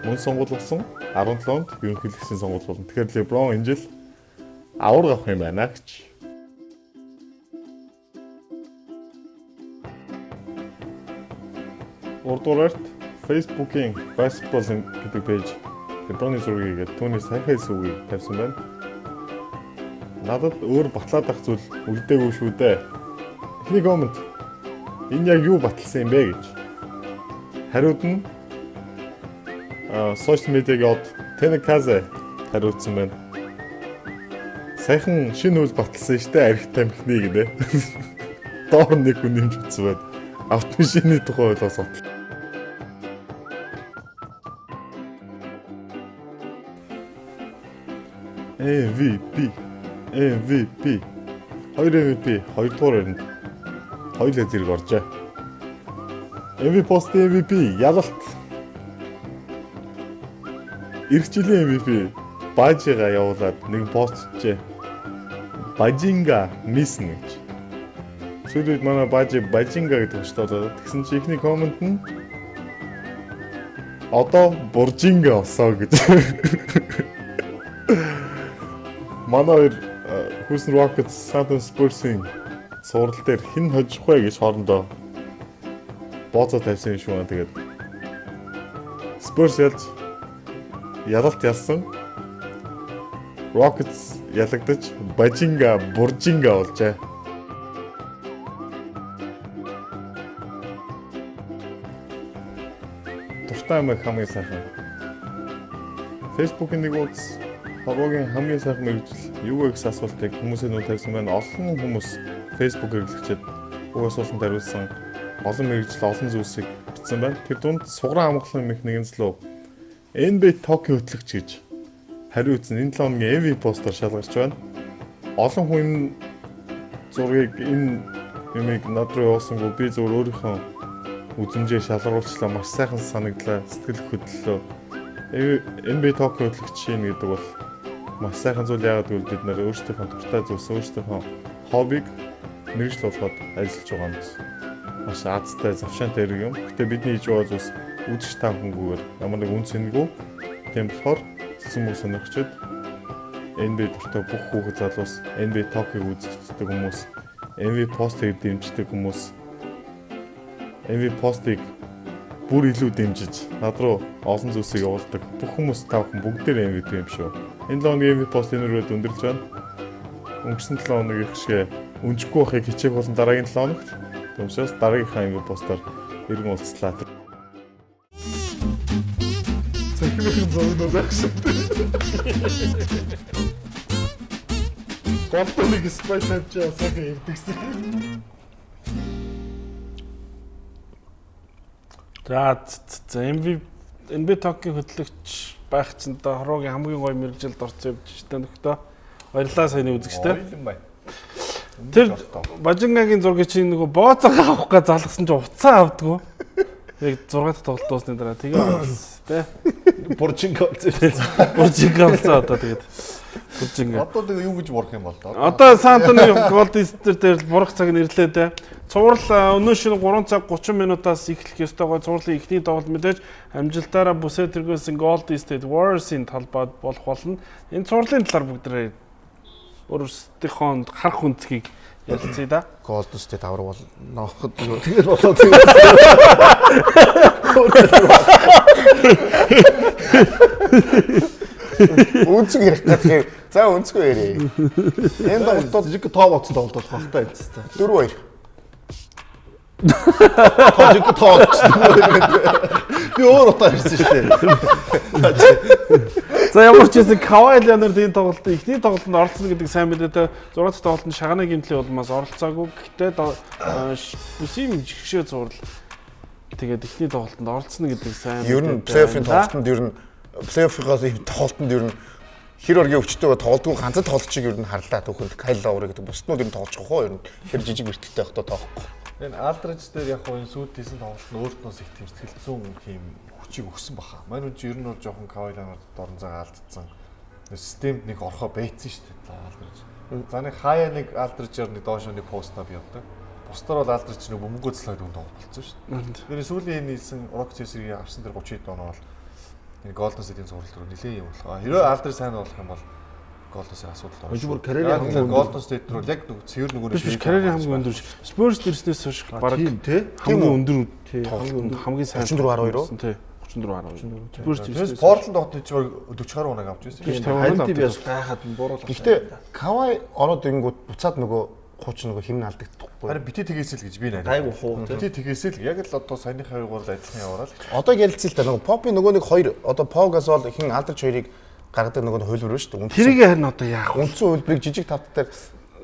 мөн сонгуул болсон. 17 онд ерөнхийлөгчийн сонгуул болно. Тэгэхээр LeBron энэ жил аварга авах юм байна гэж. Урдуураарт Facebook-ийн Basketball гэдэг пэйж LeBron-ы зургийг хийгээд түүний сайхан үгийг тавьсан байна. Надад өөр батлаад ах зүйл үлдээгүй шүү дээ. Эхний коммент энэ яг юу баталсан юм бэ гэж. Хариуд нь сошиал медиаг од Тенekaze хариуцсан байна. Сайхан шинэ үйл баталсан шүү дээ арх тамхины гинэ. Доор нэг хүн нэмж утсан байна. Автомашины тухай ойлгос батал. MVP MVP 2 MVP 2 дугаар байранд хоёулаа зэрэг оржээ. MVP пост MVP ялалт. Ирэх жилийн MVP Бажига явуулаад нэг пост хийжээ. Бажинга мисн гэж. Сүүлийн үед манай Бажи Бажинга гэдэг хүчтэй болоод тэгсэн чи эхний коммент нь одоо Буржинга болсон гэж. Манай хоёр Houston Rockets San Antonio Spurs-ийн цуврал дээр хэн хожих вэ гэж хоорондоо бооцоо тавьсан юм шиг байна. Тэгээд Spurs ялж ялалт ялсан. Rockets ялагдаж Бажинга Буржинга болжээ. Дуртай аймаг хамгийн сайхан. Facebook-ийн нэг удас Хорвоогийн хамгийн сайхан мэргэжил юу вэ гэсэн асуултыг хүмүүсийн нүд тавьсан байна. Олон хүмүүс Facebook хэрэглэгчид бүх асуултанд хариулсан олон мэргэжил олон зүйлсийг бичсэн байна. Тэр дунд сугран амгалан мэх нэгэн залуу NBA Tokyo хөтлөгч гэж хариу үзсэн. Энэ 7 хоногийн MV постоор шалгарч байна. Олон хүн энэ зургийг энэ юмыг над руу явуулсангүй би зөвхөн өөрийнхөө үзмжээр шалгаруулчлаа. Маш сайхан санагдлаа. Сэтгэл хөдлөлөө. NBA Tokyo хөтлөгч шин гэдэг бол маш сайхан зүйл. Яагаад гэвэл бид нэр өөрсдийнхөө дуртай зүйлс, өөрсдийнхөө хоббиг мэргэжил болгоод ажиллаж байгаа юм гэсэн. Маш азтай, завшаантай хэрэг юм. Гэтэ бидний хийж байгаа зүйлс үзэж та бүхэнгүйгээр ямар нэг үн цэнгүй. Тийм болохоор сэлсэн бүх сонирхчид NBA дуртай бүх хүүхэд залуус, NBA Talk-ыг үздэг хүмүүс, MV Post-ыг дэмждэг хүмүүс, MV Post-ыг бүр илүү дэмжиж над руу олон зүйлсийг явуулдаг. Бүх хүмүүс та бүхэн бүгдээр MVP юм шүү. Энэ 7 хоногийн MV Post энэ үрээд өндөрлж байна. Өнгөрсөн 7 хоногийн шиг өнжихгүй байхыг хичээх болон дараагийн 7 хоногт. Түүнээс дараагийнхаа MV Post-оор иргэн уулзлаа. Цахимын зогноо байх шүү. Голтоныг спай тавьчаа сайхан ирдэгсэн. За за MV NBA Talk-ийн хөтлөгч байх чинь одоо хороогийн хамгийн гоё мэргэжилд орсон юм чи та нөхдөө. Баярлалаа саяны үзэгчтэй. Баярлан байна. Тэр Бажингагийн зургийг чинь нөгөө бооцоо авах гэж залгасан чинь уцаа авдггүй. Яг 6 дахь тоглолт дуусны дараа тэгээ тэ. Буржинга олцсон. Буржинга олцсон одоо тэгээд. Буржинга. Одоо тэгээ юу гэж бурах юм бол доо. Одоо Сан Антонио Голден Стейт дээр бурах цаг нь ирлээ дээ. Цуврал өнөө шөнө 3 цаг 30 минутаас эхлэх ёстой гой цувралын эхний тоглолт мэдээж амжилтаараа бүсээ тэргүүлсэн Golden State Warriors-ийн талбайд болох болно. Энэ цувралын талаар бүгдээрээ өөрсдийнхөө харах үнцгийг ярилцъя да. Golden State авраг бол ноход тэгэл болоо Үнцэг ярих гэдэг. За үнцгүй ярив. Энэ тоглолтод жиг тоо бодсон тоглолт болох байх та эцэст. 4-2. Тоо жиг тоо бодсон. Би өөр утаа ярьсан шүү дээ. За ямар ч байсан Кавай Леонард энэ тоглолтын эхний тоглолтод оролцсон гэдэг сайн мэдээтэй 6 дахь тоглолтод шаганы гэмтлийн улмаас оролцоогүй. Гэхдээ бүсийн жигшээ зурл тэгээд эхний тоглолтод оролцсон гэдэг сайн Ер нь плей-оффын тоглолтод ер нь плей-оффын ийм тоглолтод ер нь хэр оргийн өвчтөйгөө тоглодгүй ганцхан тоглолчийг ер нь харлаа түүхэнд Кайл Лоури гэдэг бусднууд ер нь тоглож байгаа хоо ер нь хэр жижиг бэртэлтэй байхдаа тоохгүй. Энэ Алдрич дээр яг хоо энэ сүйд хийсэн тоглолт нь өөрт нь их тийм сэтгэл зүйн тийм хүчийг өгсөн баха. Мань үн чи ер нь бол жоохон Кавай Леонард дорн цагаа алдсан. Системд нэг орхоо бэйцсэн шүү дээ Алдрич. За нэг хаяа нэг Алдричаар нэг доошоо нэг постаа би явдаг. Бусдаар бол Алдрич нэг бөмбөнгөө слайд үн тоглолт болсон шүү дээ. Тэгэхээр сүүлийн энэ хийсэн Rockets эсрэг авсан тэр 30 хэд оноо бол энэ Golden State-ийн цуврал руу нэлээд юм болох. Хэрвээ Алдрич сайн болох юм бол Golden State асуудал орно. Бүр карьерийн хамгийн Golden State руу яг нэг цэвэр нөгөө биш карьерийн хамгийн өндөр Spurs дэрснээс хойш баг хамгийн өндөр тоглолтод хамгийн сайн 34.2 тий 34.2. Spurs дэрснээс Portland хотод чи баг 40 гаруй оног авч ирсэн. Харин би бас гайхаад буруул. Гэхдээ Кавай ороод ирэнгүүт буцаад нөгөө хуучин нөгөө химн алдагдахгүй. Харин бити тэгээсэл гэж би найдаа. Гайгүй хуу тий. Бити тэгээсэл яг л одоо саяныхаа юугаар л адилхан яваарал гэж. Одоо ярилцъя л да нөгөө Попи нөгөө нэг хоёр одоо Пау Гасол хин Алдрич хоёрыг гаргадаг нөгөө хувилбар шүү дээ. Тэрийг харин одоо яах вэ? Үндсэн хувилбарыг жижиг тавт дээр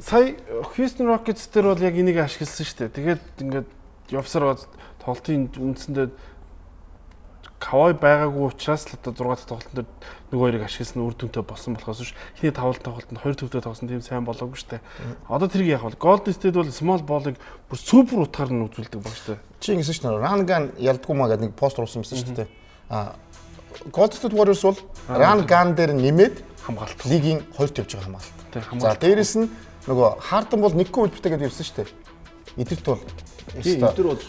сая Houston Rockets дээр бол яг энийг ашигласан шүү дээ. Тэгээд ингээд явсаар тоглолтын үндсэндээ Кавай байгаагүй учраас л одоо 6 дахь тоглолтын дээр нөгөө хоёрыг ашигласан үр дүнтэй болсон болохоос биш. Эхний тавлан тоглолтод хоёр төвтэй тоглосон тийм сайн болоогүй шүү дээ. Одоо тэрийг яах вэ? Golden State бол small ball-ыг бүр супер утгаар нь үзүүлдэг баг шүү дээ. Чи ингэсэн шүү дээ. Run gun ялдгүй маа гэдэг нэг пост оруулсан байсан шүү дээ. Аа Golden State Warriors бол run gun дээр нэмээд хамгаалт. Лигийн хоёр тавьж байгаа хамгаалт. За дээрэс нь нөгөө Harden бол нэггүй үлбэртэй гэдээ ирсэн шүү дээ. Эдэрт бол эдэр бол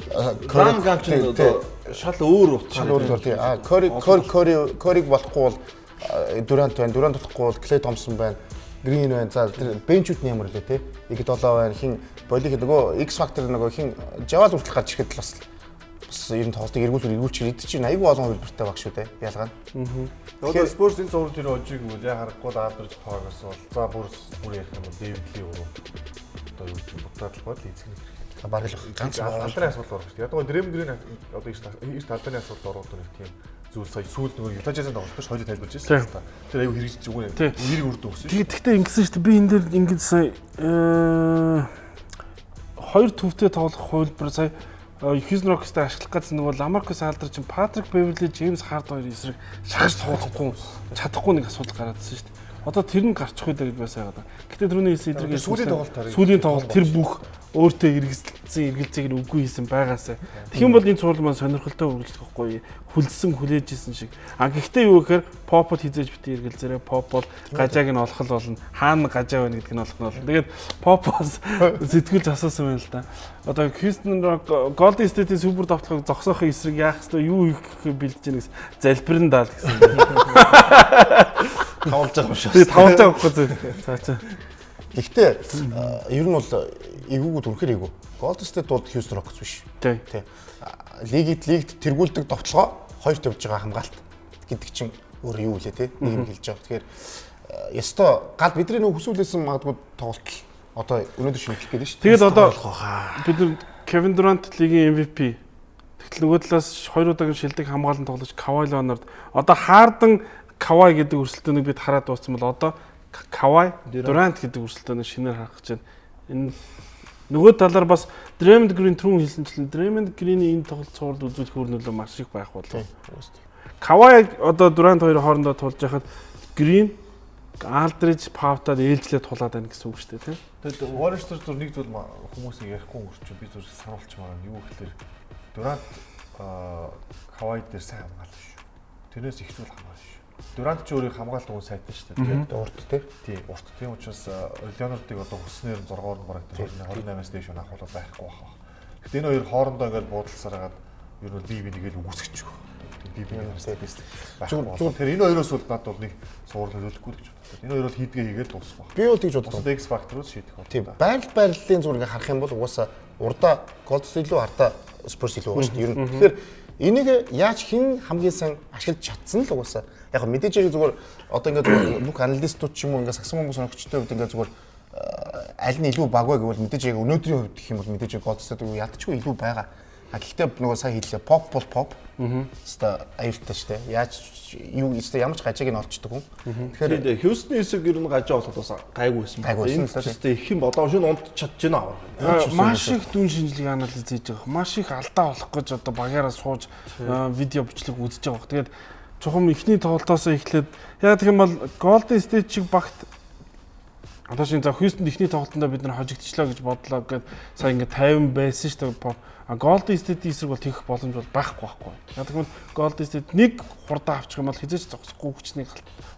run gun чинь одоо шал өөр утгаар шал өөр тий. А Curry Curry Curry-г болохгүй бол Durant байна. Durant болохгүй бол Klay Thompson байна. Green байна. За тэр бенчүүд нь ямар лээ тий. Иг7 байна. Хин болиг нөгөө X factor нөгөө хин Jawal хүртэл гарч ирэхэд л бас бас ер нь тоглолтыг эргүүлэх эргүүлчих эд чинь айгүй олон хувилбартай баг шүү дээ. Ялгаа нь. Одоо Spurs энэ цуврал тэр ожиг үл яа харахгүй л Алдрич Пау Гасол за бүр бүр ярих юм бол Дэвид Ли өөрөө одоо юу гэх юм бутаад л бод эзэгнэх хэрэгтэй. Бараг л ганц алдрын асуудал орох шүү дээ. Ядгаа Дрэмон Грин одоо эрт алдрын асуудал ороод нэг тийм зүйл сая сүүл нөгөө Utah Jazz-ын тоглолтод хоёул тайлбарж байсан л та. Тэр аюу хэрэгжиж үгүй нэрийг үр дүн өгсөн. Тэгээ тэгтээ ингэсэн шүү дээ. Би энэ дээр ингэж сая хоёр төвтэй тоглох хувилбар сая Houston Rockets-тай ашиглах гэсэн нөгөө Ламаркус Алдрич, Патрик Беверли, Джеймс Харден хоёр эсрэг шахаж тоглохгүй чадахгүй нэг асуудал гараад ирсэн шүү дээ. Одоо тэр нь гарчих үү гэж бас яагаад. Гэтэ түрүүний хэлсэн эдрэг сүүлийн тоглолт сүүлийн тоглолт тэр бүх Өөртөө эргэлзсэн эргэлзээг нь үгүй хийсэн байгаасай. Тэгэх юм бол энэ цуврал маань сонирхолтой үргэлжлэх байхгүй хүлсэн хүлээж исэн шиг. А гэхдээ юу гэхээр Попод хизээж бити эргэлзээрээ Поп бол гажааг нь олох л болно. Хаана гажаа байна гэдг нь олох нь болно. Тэгээд Попоос сэтгүүлж асуусан байна л да. Одоо Houston Golden State-ийн супер давтлагыг зогсоохын эсрэг яах ёстой юу хийх бэлдэж байна гэсэн залбирэн даал гэсэн. Тавлж байгаа юм шиг. Тэгээ тавлж байгаа байхгүй зү. За за. Гэхдээ ер нь бол эвгүүгүүд үнэхээр эвгүй. Golden State бол Houston Rockets биш. Тий. Лигт тэргүүлдэг довтлогоо хоёрт явж байгаа хамгаалт гэдэг чинь өөр юу вэ те? Нэг юм хэлж байгаа. Тэгэхээр ёстой гал бидний нөх хүсүүлсэн магадгүй тоглолт одоо өнөөдөр шинэчлэх гээд шүү дээ. Тэгээд одоо бид нар Kevin Durant лигийн MVP. Тэгтэл нөгөө талаас хоёр удаагийн шилдэг хамгаалан тоглогч Kawhi Leonard одоо Harden Kawhi гэдэг өрсөлдөөнийг бид хараад дууссан бол одоо Kawhi Durant гэдэг өрсөлдөөнийг шинээр харах гэж байна. Энэ нөгөө талаар бас Draymond Green түрүүн хэлсэнчлэн Draymond Green-ийн энэ тоглолт цувралд үзүүлэх үр нөлөө маш их байх болов. Kawhi одоо Durant хоёр хоорондоо тулж яхад Green Aldridge Pau-таад ээлжлээ тулаад байна гэсэн үг шүү дээ, тийм. Тэгэд Warriors төр зүр нэг зүйл хүмүүсийг ярихгүй өнгөрч би зүр сануулчмаар байна. Юу гэхээр Durant Kawhi дээр сайн хамгаалсан шүү. Тэрнээс их зүйл хамгаалсан шүү. Durant ч өөрийн хамгаалалт уун сайтай шүү дээ. Тийм урт тий. Тийм урт. Тийм учраас Leonard-ыг одоо хүснээр 6-оор нь бараг 28-аас дээш авахулаад байхгүй байх. Гэхдээ энэ хоёр хоорондоо ингээд буудалсаар хагаад ер нь бие биенийг л үгүйсгэж өгөх. Би биенийг харсан байх. Тэгэхээр энэ хоёроос бол надад бол нэг суурал нөлөөлөхгүй гэж боддог. Энэ хоёр бол хийдгээ хийгээл дуусах байх. Би бол тэгж боддог. Бусад X factor-ууд шийдэх бол. Тийм. Байрлал байрлалын зүгээр ингээд харах юм бол угаасаа урдаа Golden State илүү ардаа Spurs илүү байгаа шүү дээ. Ер нь тэгэхээр энийг яаж хэн хамгийн сайн ашиглаж чадсан л угаасаа яг мэдээж хэрэг зүгээр одоо ингээд зүгээр бүх аналистууд ч юм уу ингээд сагсан хүмүүс сонирхчтой хувьд ингээд зүгээр аль нь илүү баг вэ гэвэл мэдээж яг өнөөдрийн хувьд гэх юм бол мэдээж Golden State ялтчгүй илүү байгаа. А гэхдээ нөгөө сая хэллээ pop бол pop. Хэвээ аюултай шүү дээ. Яаж юу хэвээ ямар ч гажааг нь олчдөг хүн. Тэгэхээр Houston эсрэг ер нь гажаа болоход бас гайгүй байсан байна. Энэ хэвээ их юм бодоо шин унд чадж байна аваа. Маш их дүн шинжилгээ анализ хийж байгаа. Маш их алдаа олох гэж одоо багаараа сууж видео бичлэг үзэж байгаа. Тэгээд чухам эхний тоглолтоос эхлээд яг гэх юм бол Golden State шиг багт одоо шинэ за Houston эхний тоглолтондоо бид нар хожигдчихлоо гэж бодлоо гэд сая ингээд 50 байсан шүү дээ. А Golden State-ийн эсрэг бол тэгэх боломж бол байхгүй байхгүй. Яг тэгвэл Golden State нэг хурдан авчих юм бол хизээч зогсохгүй хүчний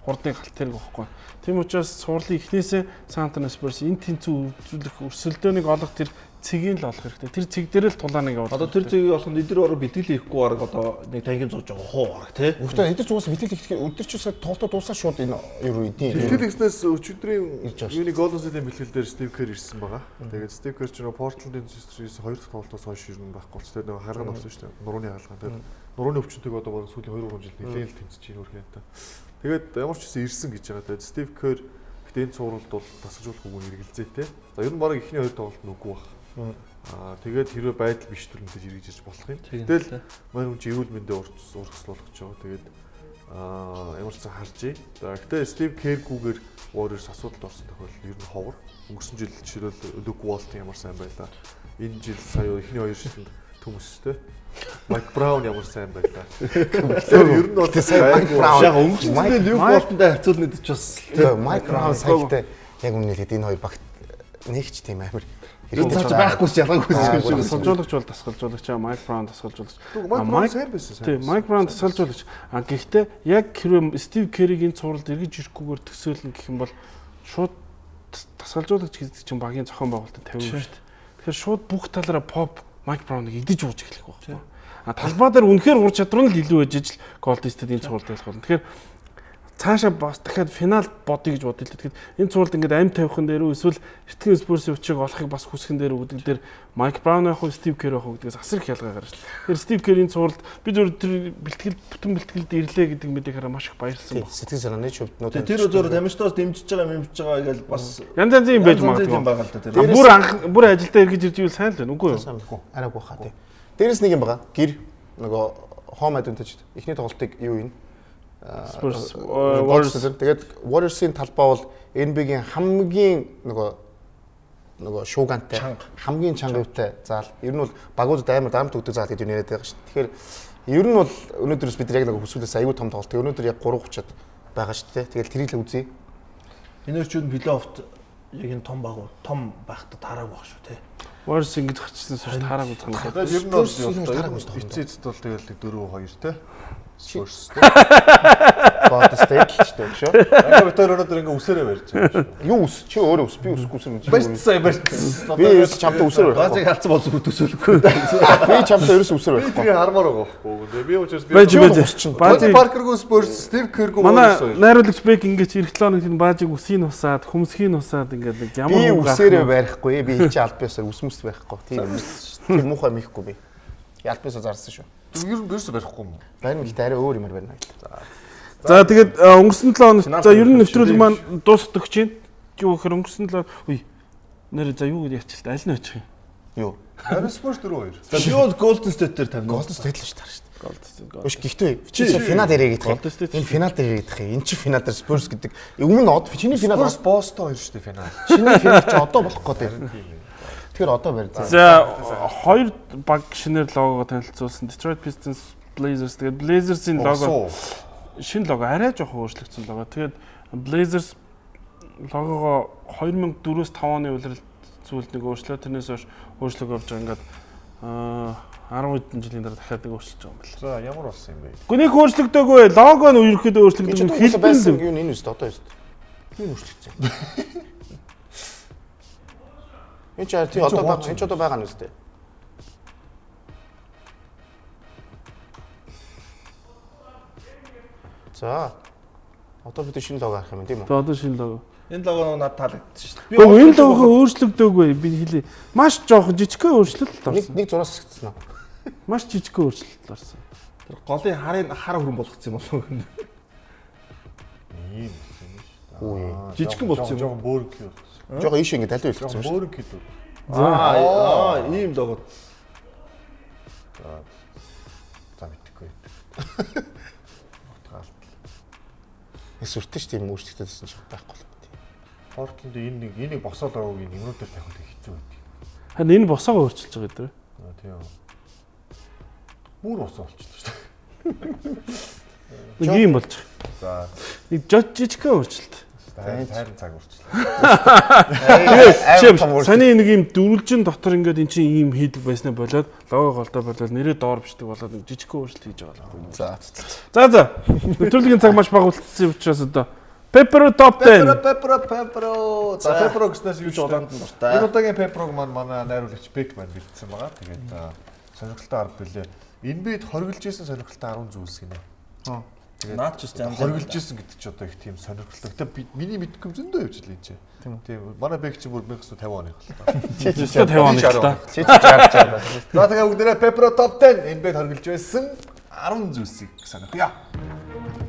хурдны галт тэрэг байхгүй. Тийм учраас цувралын эхнээсээ San Antonio Spurs энэ тэнцүү үзүүлэх өрсөлдөөнийг олох тэр цэгийг л олох хэрэгтэй. Тэр цэг дээр л тулааныг явуулах. Одоо тэр цэгийг олох нь эдгээр бараг бэлтгэл хийхгүй бараг одоо нэг танхим зууж байгаа хуу бараг тий. Гэхдээ эдгээр ч угаасаа бэлтгэл хийх өдөр ч усаа тоглолтоо дуусаа шууд энэ юу эдийн. Бэлтгэл хийснээс өчигдрийн юуны Golden State-ийн бэлтгэл дээр Steve Kerr ирсэн байгаа. Тэгээд Steve Kerr ч нөгөө Portland-ийн эсрэг хоёр дахь тоглолтоос хойш ер нь байхгүй болчихсон. Тэгээд нөгөө харган орсон шүү дээ. Нурууны хаалган. Тэгээд нурууны өвчнөтэйг одоо бараг сүүлийн 2-3 жил нэлээд л тэмцэж байна өөрхөн. Тэгээд ямар ч гэсэн ирсэн гэж байгаа. Тэгээд Steve Kerr гэхдээ энэ цувралд бол тасалжуулах үгүй эргэлзээтэй. За ер нь бараг эхний хоёр тоглолт нь үгүй баг. Аа тэгээд хэрвээ байдал биш тул мэдээж эргэж ирж болох юм. Гэтэл мань хүн чи эрүүл мэндэ урагслуулах гэж байгаа. Тэгээд ямар ч сан харж. За гэхдээ Стив Кергүүгээр Warriors асуудалд орсон тохиолдол ер нь ховор. Өнгөрсөн жил жишээлбэл Luke Walton ямар сайн байлаа. Энэ жил сая эхний хоёр шатанд төмөстэй. Майк Браун ямар сайн байлаа. Тэгэхээр ер нь бол сайн Майк Браун. Яг өнгөрсөн жилийн Luke Walton-тай харьцуулна гэдэг ч бас Майк Браун саятай яг үнэ хэлээд энэ хоёр багт нэг ч тийм амар хэрэгтэй байхгүй ч ялгаагүй юм шиг. Тасгалжуулагч бол тасгалжуулагч, Майк Браун тасгалжуулагч. Майк сайн байсан. Тийм, Майк Браун тасгалжуулагч. А гэхдээ яг хэрвээ Стив Керригийн цувралд эргэж ирэхгүйгээр төсөөлнө гэх юм бол шууд тасгалжуулагч гэдэг чинь багийн зохион байгуулалтад 50% шүү дээ. Тэгэхээр шууд бүх талаараа Поп Майк Брауныг идэж ууж эхлэх байхгүй. А талбай дээр үнэхээр ур чадвар нь л илүү байж ижил Golden State-ийн цувралд ялах болно. Тэгэхээр цаашаа бас дахиад финал бодъё гэж бодъё л дээ. Тэгэхээр энэ цувралд ингээд амь тавихын дээр үү эсвэл эртхэн Spurs-ийн учрыг олохыг бас хүсхэн дээр үү гэдэг дээр Майк Браун явах уу, Стив Кер явах уу гэдгээс асар их ялгаа гарч. Тэгэхээр Стив Кер энэ цувралд би зөв тэр бэлтгэл бүтэн бэлтгэлд ирлээ гэдэг мэдээг хараа маш их баярлсан баг. Сэтгэл санааны ч хувьд нүүд. Тэр зөв тамирчдаас дэмжиж байгаа, дэмжиж байгаа гэж бас янз янзын юм байж магадгүй. Бүр анх бүр ажилдаа эргэж ирж ивэл сайн л байна. Үгүй юу? Сайн үгүй. Арайгүй хаа тий. Дээрээс нэг юм байгаа. Гэр нөгөө home advantage эхний тоглолтыг юу юм? Spurs Warriors. Тэгээд Warriors-ийн талбай бол NBA-гийн хамгийн нөгөө шуугантай, хамгийн чанга юутай заал. Ер нь бол багуудад амар дарамт өгдөг заал гэж яриад байгаа шүү дээ. Тэгэхээр ер нь бол өнөөдрөөс бид яг нөгөө хүсүүлээс аюу том тоглолт. Өнөөдөр яг 3:30-ад байгаа шүү дээ. Тэгэл тэрийг л үзье. Энэ өрчүүд плей-оффт яг энэ том баг том байхдаа таараагүй байх шүү тий. Warriors ингэж гарчсан сууж таараагүй тоглох. Тэгээд ер нь бол эцээ эцэд бол тэгэл 4-2 те. Spurs те. Golden State л ч дээ шүү. Ингээ бид хоёр өнөөдөр ингээ үсээрээ барьж байгаа шүү. Юу үс? Чи өөрөө үс, би үсэхгүй үсэр. Барьцсан барьцсан. Би ерөөс чамтай үсээр барихгүй. Баажиг алдсан бол зүгээр төсөөлөхгүй. Би чамтай ерөөс үсээр Би барихгүй. тэрийг хармаар байгаа байхгүй. Би учраас би Байж байж. Тони Паркергүй Spurs, Стив Кергүй Манай Warriors хоёр. найруулагч Бек ингэж эх 7 хоног тийм баажиг үсийг усаад, хүмсгийг усаад ингээд нэг ямар Би хүн гарах үсээрээ нь. барихгүй. Би чи аль биесээр үс мүс барихгүй. Тийм. Тэр муухай мэхгүй би. Аль биесээр зарсан шүү. Ер нь ерөөсөө барихгүй юм уу? Барина гэхдээ арай өөр юмар барина. За тэгээд өнгөрсөн 7 хоногт за ер нь нэвтрүүлэг маань дуусах гэж байна. Юу гэхээр өнгөрсөн 7 үе нэр за юу гэж ячилт аль нь очих юм? Юу? Харин Spurs 4-2. За би бол Golden State дээр тавина. Golden State л шүү таарна шүү. Golden State. Өш гэхдээ чи финал дээр ярих Golden State юм. Энэ финал дээр ярих юм. Энэ чи финал дээр Spurs гэдэг. Өмнө нь од чиний финал Spurs Boston хоёр шүү дээ финал. Чиний финал чи одоо болох гээд байна. Тэгэхээр одоо барь заа. За хоёр баг шинээр логого танилцуулсан. Detroit Pistons, Blazers. Тэгээд Blazers-ийн лого шинэ лого арай жоохон өөрчлөгдсөн лого. Тэгээд Blazers логогоо 2004-өөс 5 оны улирал зүйлд нэг өөрчлөө. Тэрнээс хойш өөрчлөгөө явж байгаа. Ингээд 10 хэдэн жилийн дараа дахиад нэг өөрчилж байгаа юм байна. За ямар болсон юм бэ? Гэхдээ нэг өөрчлөгдөөгүй. Лого нь ерөнхийдөө Энэ өөрчлөгдөв. чи байсан юу энэ үст одоо үст. Тийм өөрчлөгдсөн. Энэ чи тий одоо байгаа энэ чи одоо байгаа нь үст. За. Одоо бид шинэ лого харах юм тийм үү? За одоо шинэ лого. Энэ лого надад таалагдчих шүү дээ. Гэхдээ энэ лого өөрчлөгдөөгүй би хэлье. Маш жоохон жижигхэн өөрчлөлт орсон. Нэг зураас хэсэгдсэн үү? Маш жижигхэн өөрчлөлт орсон. Тэр голын харын хар хүрэн болгоцсон юм болов уу? Ийм юм шүү дээ. Жижигхэн болцсон юм. Жохон бөөрөнхий болсон. Жохоо ийш ингэ далиу илгэсэн Жохон шүү. бөөрөнхий дүү. Аа ийм лого. За. За мэдхгүй. Утгаалт. Сүртэй шүү тийм өөрчлөгдөсөн чинь байхгүй л. Портленд энэ нэг энийг босоо логог нэмрүүд дээр тавихад хэцүү байдаг. Харин энэ босоогоо өөрчилж байгаа гэдэг. Аа тийм. Бүр босоо болчихлоо шүү дээ. Нэг ийм болж байгаа. За. Нэг жижигхэн өөрчлөлт. Тайран цаг өөрчлөлт. Тэгээд саний нэг ийм дөрвөлжин дотор ингээд эн чинь ийм хийдэг байснаа болоод лого голдоо болоод нэрээ доор бичдэг болоод нэг жижигхэн өөрчлөлт хийж байгаа л. За. За за. Нэвтрүүлгийн цаг маш бага үлдсэн учраас одоо Pepper Top 10. Pepper Pepper. За Pepper гэснээс юу ч Жолонд нь дуртай. Энэ удаагийн Pepper-г маань манай найруулагч Бек маань бэлдсэн байгаа. Тэгээд сонирхолтой арга билээ. Энэ бид хоригдж исэн сонирхолтой 10 зүйлс гинэ. Тэгээд Наад ч гэсэн ямар хоригдж исэн гэдэг чи одоо их тийм сонирхолтой. Гэтэ би миний мэдгүй юм зөндөө явж л энэ чи. Тийм. Манай Бек чи бүр 1950 оных л та. Чи чи 50 оных л та. Чи чи 60 60. За тэгээ бүгдээрээ Pepper Top 10 энэ бид хоригдж байсан 10 зүйлсийг сонирхъя.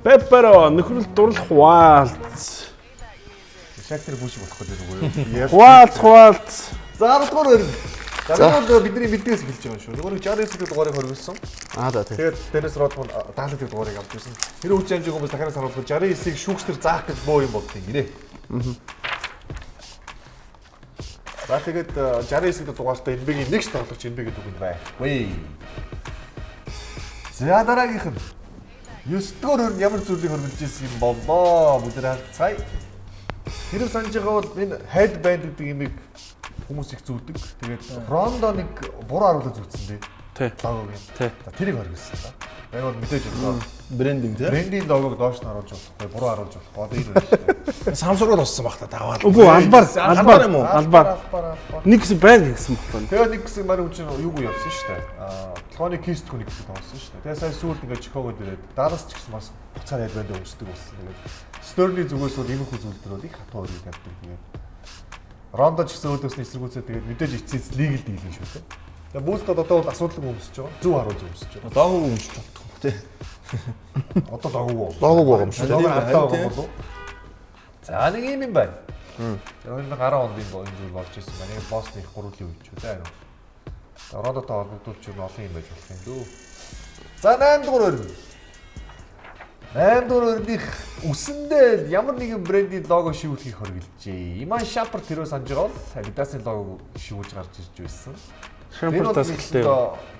Pepper нөхрөл дурлах хуваалц. Шаг тэр бүжиг болох гэдэг үг юу? Хуваалц хуваалц. За 10 дугаар өрн. За энэ бол бидний мэддгээс эхэлж байгаа юм шүү. Нөгөө нэг 69 дэх дугаарыг хоригдсон. Аа за тийм. Тэгээд Денис Родман 70 дэх дугаарыг авч ирсэн. Тэр үуч амжиг хүмүүс дахиад харуулах 69-ийг шүүгчдэр заах гэж боо юм болдгийг гинэ. За тэгээд 69 дэх дугаартаа NBA-ийн нэг ч тоглогч NBA гэдэг үгэнд байхгүй. За дараагийнх нь 9 дугаар өрн ямар зүйлийг хөрвүүлж ирсэн юм боллоо? Бүгд харцгаая. Хэрэг санаж байгаа бол энэ headband гэдэг имийг хүмүүс их зүүдэг. Тэгээд Рондо нэг буруу харуулга зүүцсэн дээ. Тий. Логог юм. Тий. За тэрийг хоригдсан да. Яг бол мэдээж одоо Брендинг тий. брендийн логог доош нь харуулж болохгүй, буруу харуулж болохгүй. Одоо энэ байна шүү дээ. Самсурууд болсон баг та даваад. Үгүй албаар албаар юм уу? Албаар. Албаар албаар. Нэг хэсэг байнга гэсэн баггүй. Тэгээ нэг хэсэг манай хүн чинь юугүй явсан шүү дээ. Аа, Толгойн Кист хүн нэг хэсэг тоглосон шүү дээ. Тэгээ сая сүүлд ингээд Чикагод ирээд Даллас ч гэсэн бас буцаар headband өмсдөг болсон. Тэгээд Стерний зүгээс бол иймэрхүү зүйл төр бол их хатуу өрийг тавьдаг. Тэгээд Рондо ч гэсэн өөдөөс нь эсэргүүцээ тэгээд мэдээж эцсийн лигэл дийлэн шүү дээ. Тэгээ Буллд одоо бол асуудалгүй өмсөж байгаа. Зөв харуулж өмсөж байгаа. Логог өмсөж чаддаг юм тий. Одоо логогүй. Логогүй байгаа юм шүү. Лого алдаа байгаа юм болов. За нэг юм юм байна. 2010 онд энэ зүйл болж ирсэн байна. Яг Босны их гурвын үед ч үү дээ. Рондотой холбогдуулж юу олон юм байж болох юм дөө. За 8 дугаар өрн. 8 дугаар өрнийх үсэндээ ямар нэгэн брендийн лого шивүүлэхийг хоригложээ. Иман Шапер тэрөө санаж байгаа бол Adidas-ын логог шивүүлж гарч ирж байсан. Шампартаас эхэллээ.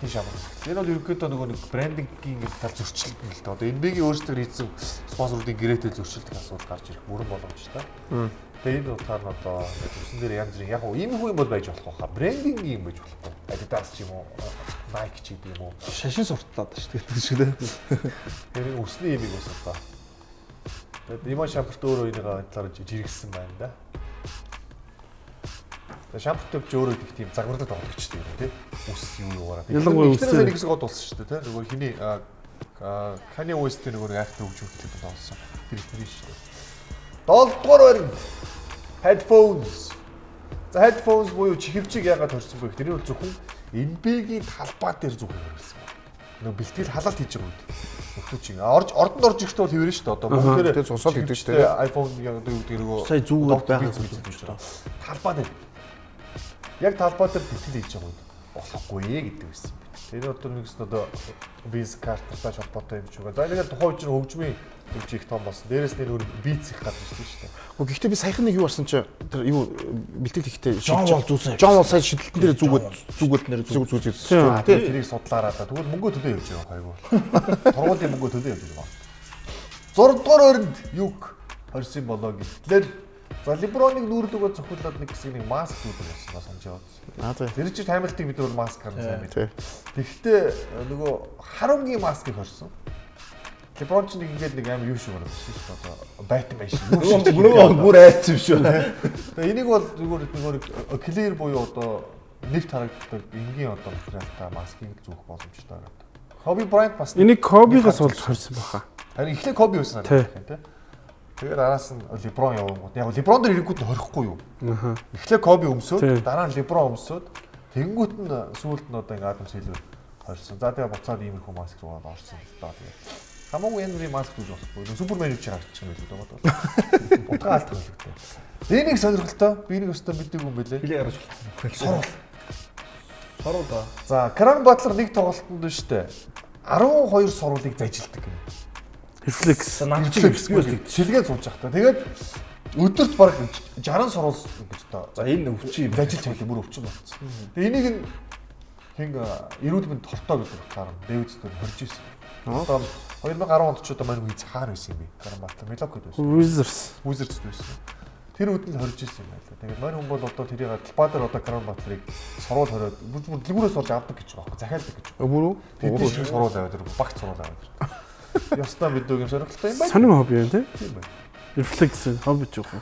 Тийм шампартаас эхэллээ. Энэ бол ерөнхийдөө нөгөө нэг брендингийн тал зөрчилдөн л дээ. Одоо NBA-гийн өөрсдөө хийсэн спонсоруудын гэрээтэй зөрчилдөх асуудал гарч ирэх бүрэн боломжтой. Тэгээ энэ утгаар нь одоо үсэн дээр янз бүрийн яг уу ийм хүн юм бол байж болох хаа. Брендинг юм байж болохгүй. Adidas ч юм уу, Nike ч гэдэг юм уу. Шашин суртлаад шүү дээ шиг лээ. Тэр энэ үсний имийг бас одоо. Тэгээд Иман Шампарт өөрөө энийг талаар жиргсэн байна да. Тэгээд Шампарт ч өөрөө их тийм загварлаг тоглогч тийм тий. Үс юу юугаараа. Ялангуяа үсээр нэг хэсэг гол болсон шүү дээ тий. Нөгөө хиний Kanye West-ийн нөгөө айхтар хөгжим клипэнд тоглосон. Тэр их шүү дээ. 7 дугаар байранд headphones. За headphones буюу чихвчийг яагаад хорьсон бэ гэхээр тэр нь бол зөвхөн NBA-гийн талбай дээр зөвхөн хэрэглэсэн. Нөгөө бэлтгэл халаалт хийж байгаа үед нөхдөд чинь орж ордонд орж ирэхдээ бол хэвэрэн шүү дээ. Одоо бүгдээрээ тэр цусаад гэдэг шүү дээ. iPhone яг одоо юу гэдэг нөгөө сая зүгүүд байгаа гэж байна. Талбай дээр яг талбай дээр бэлтгэл хийж байгаа үед болохгүй гэдэг байсан юм байна. Тэр одоо нэгсэн одоо Vince Carter-тай холбоотой юм шиг байна. За тэгээд тухайн үед чинь хөгжмийн хөгж их том болсон. Дээрээс нь өөр Beats их гарч ирсэн шүү дээ. Гэхдээ гэхдээ би саяхан нэг юу харсан чи тэр юу бэлтгэл хийхдээ Джон Вол зүүсэн. Джон Вол сая шидэлтэн дээр зүгүүд зүгүүд нэр зүг зүг зүг. Тэрийг судлаараа да. Тэгвэл мөнгө төлөө явж байгаа хоёргүй. Тургуулийн мөнгө төлөө явж байгаа. 6 дугаар өрөнд юг хорьсон болоо гэхлээр за Леброныг нүүрлөгөө цохиулаад нэг хэсэг нэг маск зүүдэг болсон санаж яваад. Аа Тэр чинь Хамилтыг бид нар бол маск гарна сайн мэд. Тэгэхдээ нөгөө харангийн маскыг хорьсон. Леброн ч нэг ингээд нэг аим юу шиг гараад ирсэн шүү дээ. Одоо Бэтмен шиг юу шиг. Бүр айц юм шүү. Тэгээ энийг бол зүгээр нөгөө clear буюу одоо нэвт харагддаг энгийн одоо материалтай маскыг зүүх боломжтой гэдэг. Коби Брайант бас энийг Кобигоос олж хорьсон баха. Харин эхлээ Коби байсан харагдах юм тий. Тэгээд араас нь Леброн явангууд. Яг Леброн дээр ирэнгүүт нь хорихгүй юу? Эхлээ Коби өмсөөд дараа нь Леброн өмсөөд тэгэнгүүт нь сүүлд нь одоо ингээ Адам Силвер хорьсон. За тэгээ буцаад иймэрхүү маск руу орсон л доо тэгээд. Хамаагүй янз бүрийн маск зүүж болохгүй. Супермен юу ч харагдчих юм байл үү даа. Утгаа алдах байлгүй. Энийг сонирхолтой. Би энийг өстө мэдээгүй юм байлээ. Хилээ гаргаж болсон. Сурвал. Сурвал да. За, Кран Батлер нэг тоглолтод нь штэ 12 сурвалыг зажилдаг гэнэ. Рефлекс. Наад чи юу гэдэг. Шилгээ сууж явах та. Тэгээд өдөрт бараг 60 сурвал гэж одоо. За энэ өвчин юм. Зажилж байлаа бүр өвчин болсон. Тэгээд энийг нь хин эрүүл мэнд хортой гэдэг утгаар нь Дэвид дээр хорж исэн. Одоо 2010 онд ч одоо мань үе цаар байсан юм бэ. Кран Батлер Милокод байсан. Wizards. Wizards байсан. Тэр үед нь хорж исэн юм байна. Тэгээд мань хүн бол одоо тэрийг талбай дээр одоо Кран Батлерыг сурвал хориод бүр дэлгүүрээс олж авдаг гэж байгаа байхгүй. Захиалдаг гэж. Бүр үү? Тэдний шиг сурвал аваад ирв. Багц сурвал аваад ирв. Ёстой мэддэг юм сонирхолтой юм байна. Сонин хобби юм тий? Тийм байна. Рефлекс хобби ч юм.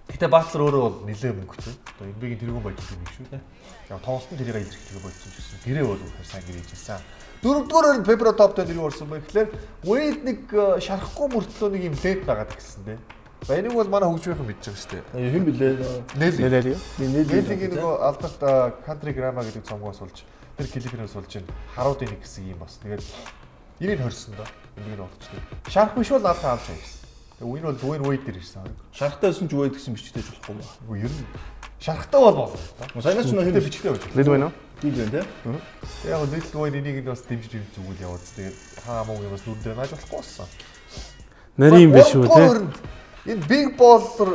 Гэтэ Батлер өөрөө бол нэлээд мөнгөтэй. Одоо NBA-гийн тэргүүн болж байгаа юм шүү дээ. Яг тоглолтын тэрийг илэрхийлэх болсон ч гэсэн гэрээ бол үнэхээр сайн гэрээ хийжсэн. Дөрөвдүгээр өрөнд Pepper Top дээр юу орсон бэ гэхлээр Wade нэг шарахгүй мөртлөө нэг юм лент байгаад эхэлсэн дээ. За энийг бол манай хөгжмийнхэн мэдж байгаа шүү дээ. Хэн блэ? Нелли. Нелли. Неллигийн нөгөө алдарт Country Grammar гэдэг цомгоос болж тэр клипнээс болж энэ харуудын нэг хэсэг юм бас. Тэгээд энийг хорьсон доо. Энийг нь олчихлоо. Шарх биш бол наадхан авч явсан. Тэгээ үн бол Dwayne Wade дээр ирсэн хориг. Шархтай байсан ч Wade гэсэн бичгтэй ч болохгүй ба. Үгүй ер нь шархтай бол болно. Саянаас ч нөх хин бичгтэй байж. Lil Wayne уу? Lil Wayne тий. Тэгээ яг Lil Wayne энийг нь бас дэмжиж юм зүгэл яваад. Тэгээд хаа муу юм бас нүрэн дээр нааж болохгүй болсон. Нарийн юм биш үү тий. Энэ Big Baller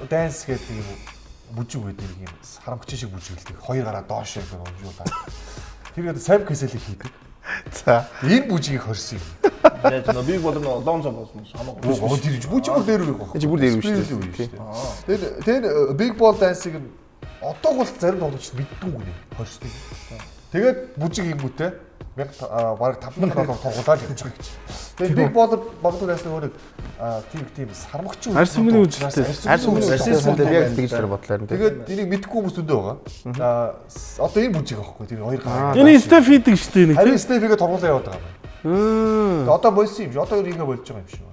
Dance гэдэг юм бүжиг байдаг юм харамгчин шиг бүжиглдэг. Хоёр гараа доош яг унжуулаад. Тэр одоо Sam Cassell-ийг хийдэг. За энэ бүжгийг хорьсон юм. Яг нөө Big Baller нөө Lonzo болсон хамаагүй. Оо тэр бүжиг бүр дээр үеиг байхгүй. Энэ бүр дээр үе шүү дээ. Тэр тэр Big Ball Dance-ыг нь одоо бол зарим тоглогчд мэддгүй гинэ хорьсныг. Тэгээд бүжиг хийнгүүтээ бараг 5000 доллар торгуулаад явж байгаа гэж. Тэгээд Big Baller магадгүй дайсны өөр нэг тийм тийм сармагчин арьс мөнгөний үзэлтэй. Арьс мөнгөний үзэлтэй яг тэгж тэр бодлоо юм. Тэгээд энийг мэдгүй хүмүүс өндөө байгаа. Одоо энэ бүжиг аахгүй тэр хоёр гараа. Энэ Стеф хийдэг шүү дээ нэг. Харин Стефигээ торгуулаа яваад байгаа юм. Одоо болсон юм шиг. Одоо өөрийнхөө болж байгаа юм шиг.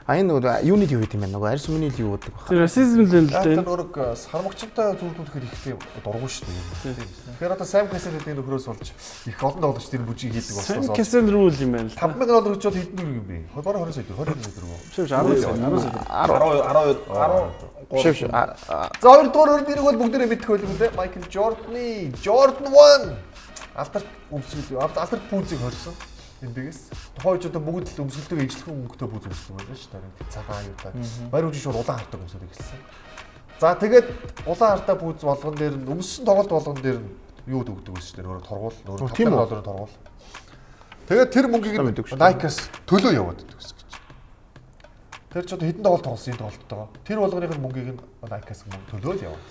А энэ нөгөө юуны юу гэдэг юм бэ? Нөгөө арьс мөнгөний л юу гэдэг баг. Тэр расизм л юм л дээ. Тэр нөгөө сармагчтай зүрдүүлэхэд их тийм дургу шүү дээ. Тэгэхээр одоо Sam Cassell гэдэг нөхрөөс болж их олон тоглогч тэр бүжиг хийдэг болсон. Sam Cassell рүү л юм байна л. 5000 доллар гэж бол хэдэн төгрөг юм бэ? Бараг 20 сая төгрөг, 20 сая төгрөг. Биш биш 10 сая, 10 сая. 10 10 Биш биш. За хоёр дугаар өрөөнд энийг бол бүгдээрээ мэдэх байлгүй дээ. Майкл Жорданы Jordan 1 алдарт өмсгөл алдарт пүүзийг хорьсон. NBA-гээс. Тухайн үед одоо бүгд л өмсгөлтэйг ижлэхэн өнгөтэй пүүз өмсдөг байлаа шүү дээ. Цагаан юутай. Баяр хөгжин шууд улаан хартай өмсөд эхэлсэн. За тэгээд улаан хартай пүүз болгон дээр нь өмссөн тоглолт болгон дээр нь Юу өгдөг байсан шүү дээ. Өөрөө торгуул, өөрөө Тийм 5 үү? долларын торгуул. Тэгээд тэр мөнгийг Nike-аас төлөө яваад байдаг гэсэн гэж. Тэр ч одоо хэдэн тоглолт тоглосон энэ тоглолттойгоо. Тэр болгоных нь мөнгийг нь Nike-аас мөнгө төлөө л яваад.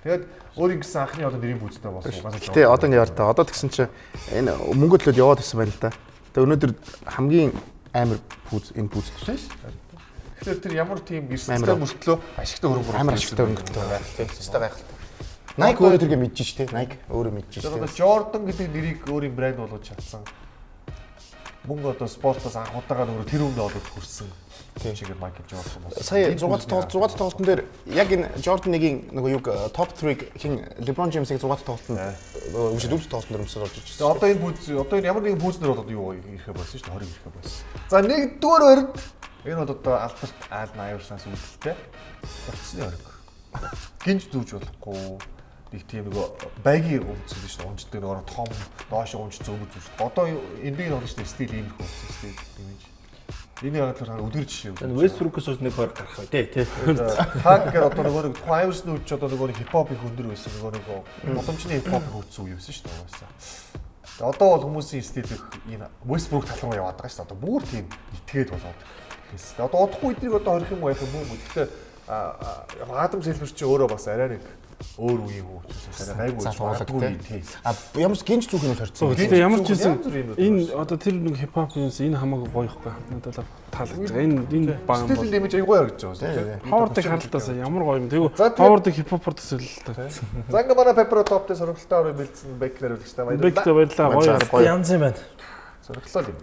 Тэгээд өөр ингэсэн анхны одоо нэрийн пүүзтэй болсон. Угаасаа Гэтэ одоо ингэ яар та. Одоо тэгсэн чи энэ мөнгө төлөөд яваад ирсэн байна л да. Тэгээ өнөөдөр хамгийн амар пүүз энэ пүүз тийм шүү. Тэгэхээр тэр ямар тийм Амар. эрсдэлтэй мөртлөө ашигтай хөрөнгө Амар ашигтай хөрөнгө оруулалт тийм. Өстой гайхалтай. Nike өөрөө тэргээ мэдэж ш тэ. Nike өөрөө мэдэж ш Тэр одоо тэ. Jordan гэдэг нэрийг өөрийн брэнд болгож чадсан. Мөнгө одоо спортоос анх удаага нөгөө тэр өмнө олоод хүрсэн. Тийм чигээр Майкл Jordan болсон. Сая 6 дахь тоглолт 6 дахь тоглолтын дээр яг энэ Jordan 1-ийн нөгөө юг топ 3-ыг хин LeBron James-ийг 6 дахь тоглолтод нөгөө 4 дахь тоглолтын дээр өмсөж орж ирсэн. Тэгээ одоо энэ пүүз одоо энэ ямар нэгэн пүүзнэр бол одоо юу ирэхэ болсон шүү дээ 20 ирэхэ болсон. За нэгдүгээр өрөнд энэ бол одоо алдарт Алlen Iverson-аас үүдэлтэй утасны өрөг. Гинж зүүж болохгүй нэг тийм нөгөө байгийн өмцөл шүү дээ унждаг нөгөө том доош унж зөөмөж зүүж. Одоо NBA-ийн болно шүү дээ стил иймэрхүү болсон стил имиж. Энэ яг л өдөр жишээ. Энэ Westbrook-оос хойш нэг хоёр гарах бай тий тий. Таг гэр одоо нөгөө нэг тухайн Iverson үуч одоо нөгөө нэг хипхоп их өндөр байсан нөгөө нэг боломжны хипхоп их үүдсэн үе байсан шүү дээ угаасаа. Тэгээ одоо бол хүмүүсийн стил их энэ Westbrook тал руу яваад байгаа шүү дээ. Одоо бүр тийм итгээд болоод. Тэгээ одоо удахгүй эднийг одоо хорих юм уу яах юм уу? Гэхдээ яг Адам Силвер чи өөрөө бас арай нэг өөр үеийн хүн учраас арай гайгүй Залгуулаг тий. тий. А ямар ч гинж зүүх юм бол хорцсон. Гэхдээ ямар ч байсан энэ одоо тэр нэг хипхоп юмс энэ хамаагүй гоё ихгүй. Надад л таалагдж байгаа. Энэ энэ баг юм Стил дэмэж айгүй харагдаж байгаа. Тийм. Ховардыг харалтаас ямар гоё юм. Тэгвэл Ховардыг хипхопор төсөөлөл та. За ингээ манай Pepper Top дээр сонирхолтой орой бэлдсэн Бекнер үлгчтэй баярлалаа. Бектэй баярлалаа. Гоё. Янз юм байна. Сонирхолтой юм.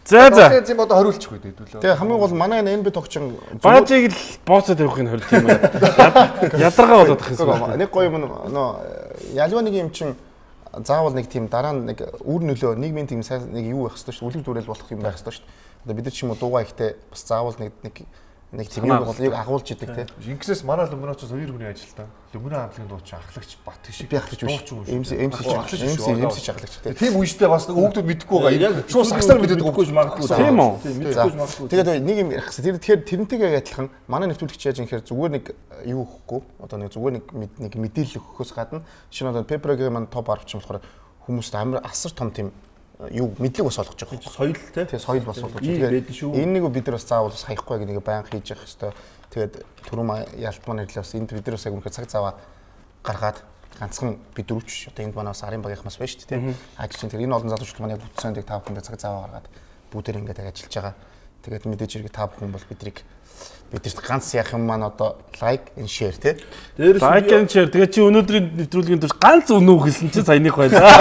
За за. Одоо юм одоо хориулчих үү хэдүүлээ. Тэгээ хамгийн гол манай энэ NB тогчин Баажийг л бооцоо тавих нь хориг юм байна. Ядаргаа болоод ах юм. Нэг гоё юм нөө ялва нэг юм чин заавал нэг тийм дараа нь нэг үр нөлөө нийгмийн тийм сайн нэг юу байх ёстой шүү дээ. Үлэг дүрэл болох юм байх ёстой шүү дээ. Одоо бид нар ч юм уу дуугаа ихтэй бас заавал нэг нэг нэг тийм юу бол юу агуулж идэг те. Ингэсээс манай Люмино ч хоёр хүний ажилтан. Люмино хамтлагийн дуучин ахлагч Бат шиг. Би ахлагч биш. MC MC MC ахлагч те. Тийм үетэй бас нэг хүүхдүүд мэдэхгүй байгаа. Яг шууд сагсаар мэдээд байгаа гэж магадгүй. Тийм үү? Мэдэхгүй магадгүй. Тэгээд нэг юм ярих гэсэн. Тэр тэгэхээр тэрнтэйгээ адилхан манай нэвтрүүлэгч яаж юм гэхээр зүгээр нэг юу өгөхгүй. Одоо нэг зүгээр нэг нэг мэдээлэл өгөхөөс гадна шинэ одоо Pepper-гийн маань топ 10 ч юм болохоор хүмүүст амар асар том тийм юу мэдлэг бас олгож байгаа. Соёл те. Тэгээ соёл бас олгож байгаа. Тэгээд энэ нэг бид нар бас заавал бас хаяхгүй гэх нэг байнга хийж явах хэвээр. Тэгээд түрүү ялт маань ирлээ бас энд бид нар бас яг үнэхээр цаг зав гаргаад ганцхан бид дөрвч одоо энд манай бас арын багийнх бас байна шүү дээ. Ажил чинь тэр энэ олон залуучууд маань яг бүтсэн дэг та бүхэндээ цаг зав гаргаад бүгдээр ингээд яг ажиллаж байгаа. Тэгээд мэдээж хэрэг та бүхэн бол бидрийг бидэрт ганц яах юм маань одоо лайк and share те. Лайк and share. Тэгээ чи өнөөдрийн нэвтрүүлгийн турш ганц үнэ үг хэлсэн чи саяных байлаа.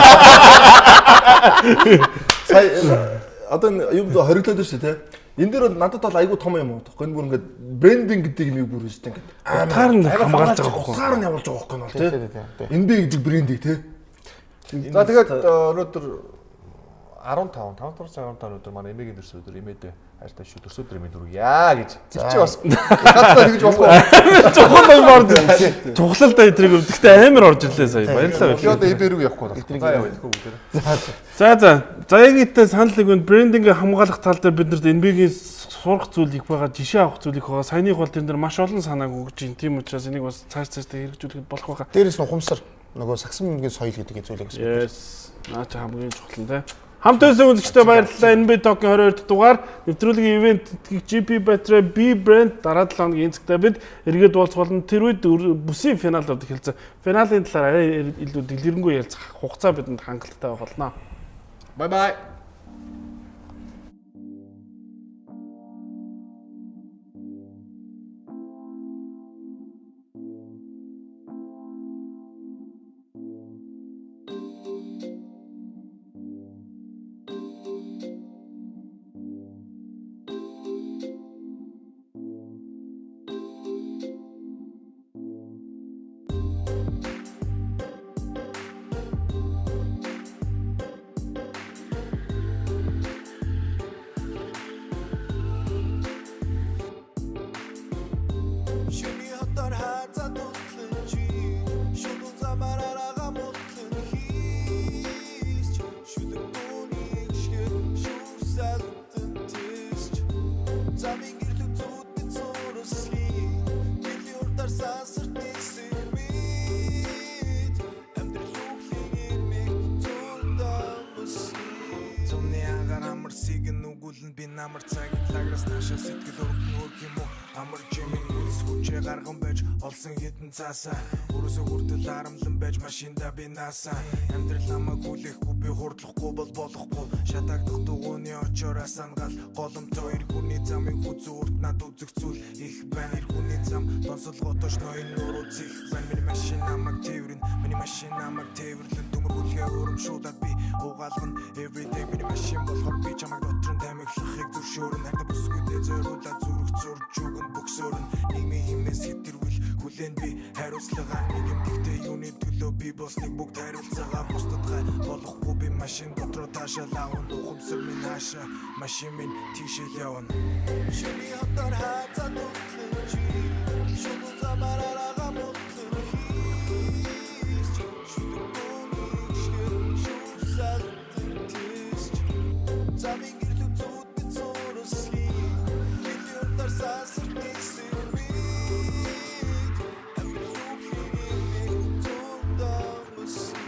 Сая одоо энэ юм хориглоод байна шүү дээ те. Энэ дээр бол надад бол айгүй том юм уу. Энэ бүр ингээд брендинг гэдэг юм бүр өстэй ингээд утгаар нь хамгаалж байгаа байхгүй. Утгаар нь явуулж байгаа байхгүй нь бол те. NBA гэдэг брендинг те. За тэгээд өнөөдөр 15 5 дугаар сарын 15 өдөр манай эмээгийн төрсөн өдөр эмээдээ хайртай шүү төрсөн өдөр эмээ дүргийа гэж. Тэр чи бас ганцаар тэгж болохгүй. Чухал юм орж. Чухал да эдрийг өвдөгтэй амар орж ирлээ сая. Баярлалаа. Би одоо эбэ рүү явахгүй байна. За яваа ихгүй бүгдээ. За за. Заяагийтэй санал нэг нь брендинг хамгаалах тал дээр бид нарт NBA-гийн сурах зүйл их байгаа, жишээ авах зүйл их байгаа. Саяных бол тэрэн дээр маш олон санааг өгч байна. Тийм учраас энийг бас цааш цаашдаа хэрэгжүүлэхэд болох байгаа. Дээрээс нь ухамсар нөгөө сагсан бөмбөгийн соёл гэдэг зүйлийг бас. Yes. Наа чи хамгийн чухал нь те. Хамт байсан үзэгчдээ баярлалаа. NB Talk-ийн 22 дахь дугаар нэвтрүүлгийн ивент тэтгэх GP Battery B брэнд дараа 7 хоногийн цагтаа бид эргээд уулзах болно. Тэр үед бүсийн финал авдаг хэлцээ. Финалийн талаар арай илүү дэлгэрэнгүй ярилцах хугацаа бидэнд хангалттай байх болно. Bye bye. Амар цагийн лаграас наашаа сэтгэл өргөн өрх юм уу? Амар жимийн үлс хүчээ гарган байж олсон хідэн цаасаа. Өрөөсөө хүртэл харамлан байж машинда би наасаа. Амьдрал намайг хүлээхгүй би хурдлахгүй бол болохгүй. Шатагдах дугууны очоороо сангаал голомтоо эр хүний замын хүзүү урт над үзэх зүйл их байна. Эр хүний зам донсолгоотош ноён нуруу зих байна. Миний машин намайг тээврэн, миний машин намайг тээвэрлэн төмөр бүлгээ урамшуулад би угаалгана everyday. Миний машин болохоор би чамайг дотор нь тамхилахыг зөвшөөрнө. Хайртай бүсгүйдээ зориулаад зүрх зурж өгнө бөксөөрнө. Нийгмийн хэмээс хэтэрвэл хүлээн би хариуцлага. Нэг юм тэгтээ юуны төлөө би болсныг бүгд хариуцгаа бусдад гай болохгүй би машин дотроо таашаал аавна. Ухамсар минь хаашаа машин минь тийшэл явна. Шүний хотоор хаацаа дутлан чи шүдүү замаар арага мутлан хийч шүдэг бөөнийг шгэр шүүсэлтэн тийч замын гэрлүү зүудэд зурслий гэлийн урдаар сасар нийсэн үед амьдрал үхлийн нэг зурдамсний.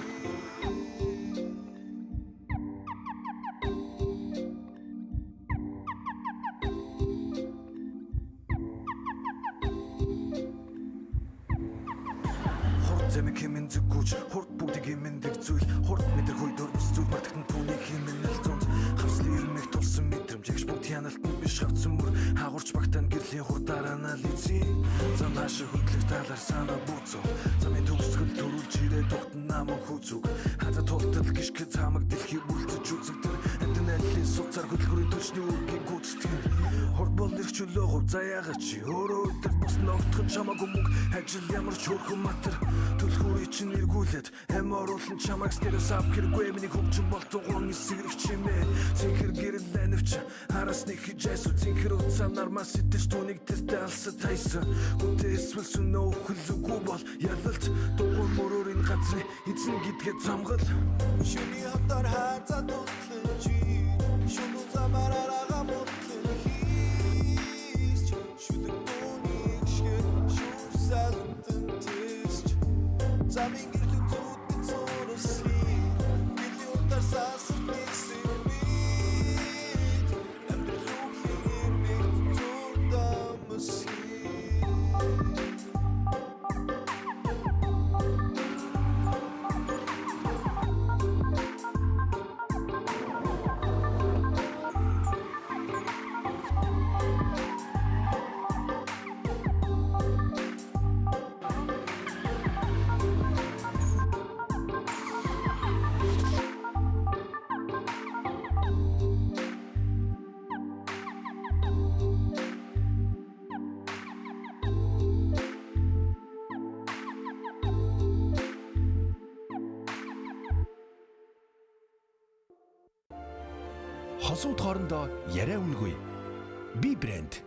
Хурд замыг хэмээн зүггүүч хурд бүгдийг хэмэндэг зүйл хурд мэдэр хүй дөрвс зүйл мартагтан түүнийг хэмэнэл зунц хавслын ирмэг тулсан мэдрэмж ягш бүгд хяналтанд биш хавцсан мөр хаагурч багтаан гэрлийн хурдаар анализийн зам хаашаа хөдлөх талаар санаа буцав замын төгсгөл төрүүлж ирээ тогтон наман хүзүг хаза тултал гიშгэ цамаг дэлхий бүлцэж үзэгдэр амтан айлын суцаар хөдөлгөрийн түлшний үүргийг гүйцэтгэн хурд бол нэр чөлөө говь заяага чи өөрөө өдөр бус ногтхон чамаагүй мөнгө ажил ямар ч хөрхөн матер түлхүүрий чинь эргүүлээд амь оруулан чамайг стереос ав хэрэггүй миний хөгжин бол тугуун эсэрэг чимээ цэнхэр гэрэл анивч араас нэг хийж айсуу цэнхэр утсаа нармаа сэтэж түүнийг тэртээ алсад тайсан үнтэй эсвэл сүнөө үхэл үгүй бол ялалт дугуй мөрөөр энэ газрын эзэн гэдгээ замгал. Шүний хотоор хаацаа дутлан чи шүдүү замаар арага мутлан хийч шүдэг бөөнийг шгэр шүүсэлтэн тийч замын гэрлүү зүудэд зурслий гэлийн урдаар сасар нийсэн үед амьдрал үхлийн ирмэг зурдамсний. Хосууд хоорондоо яриа үнгүй. Би брэнд.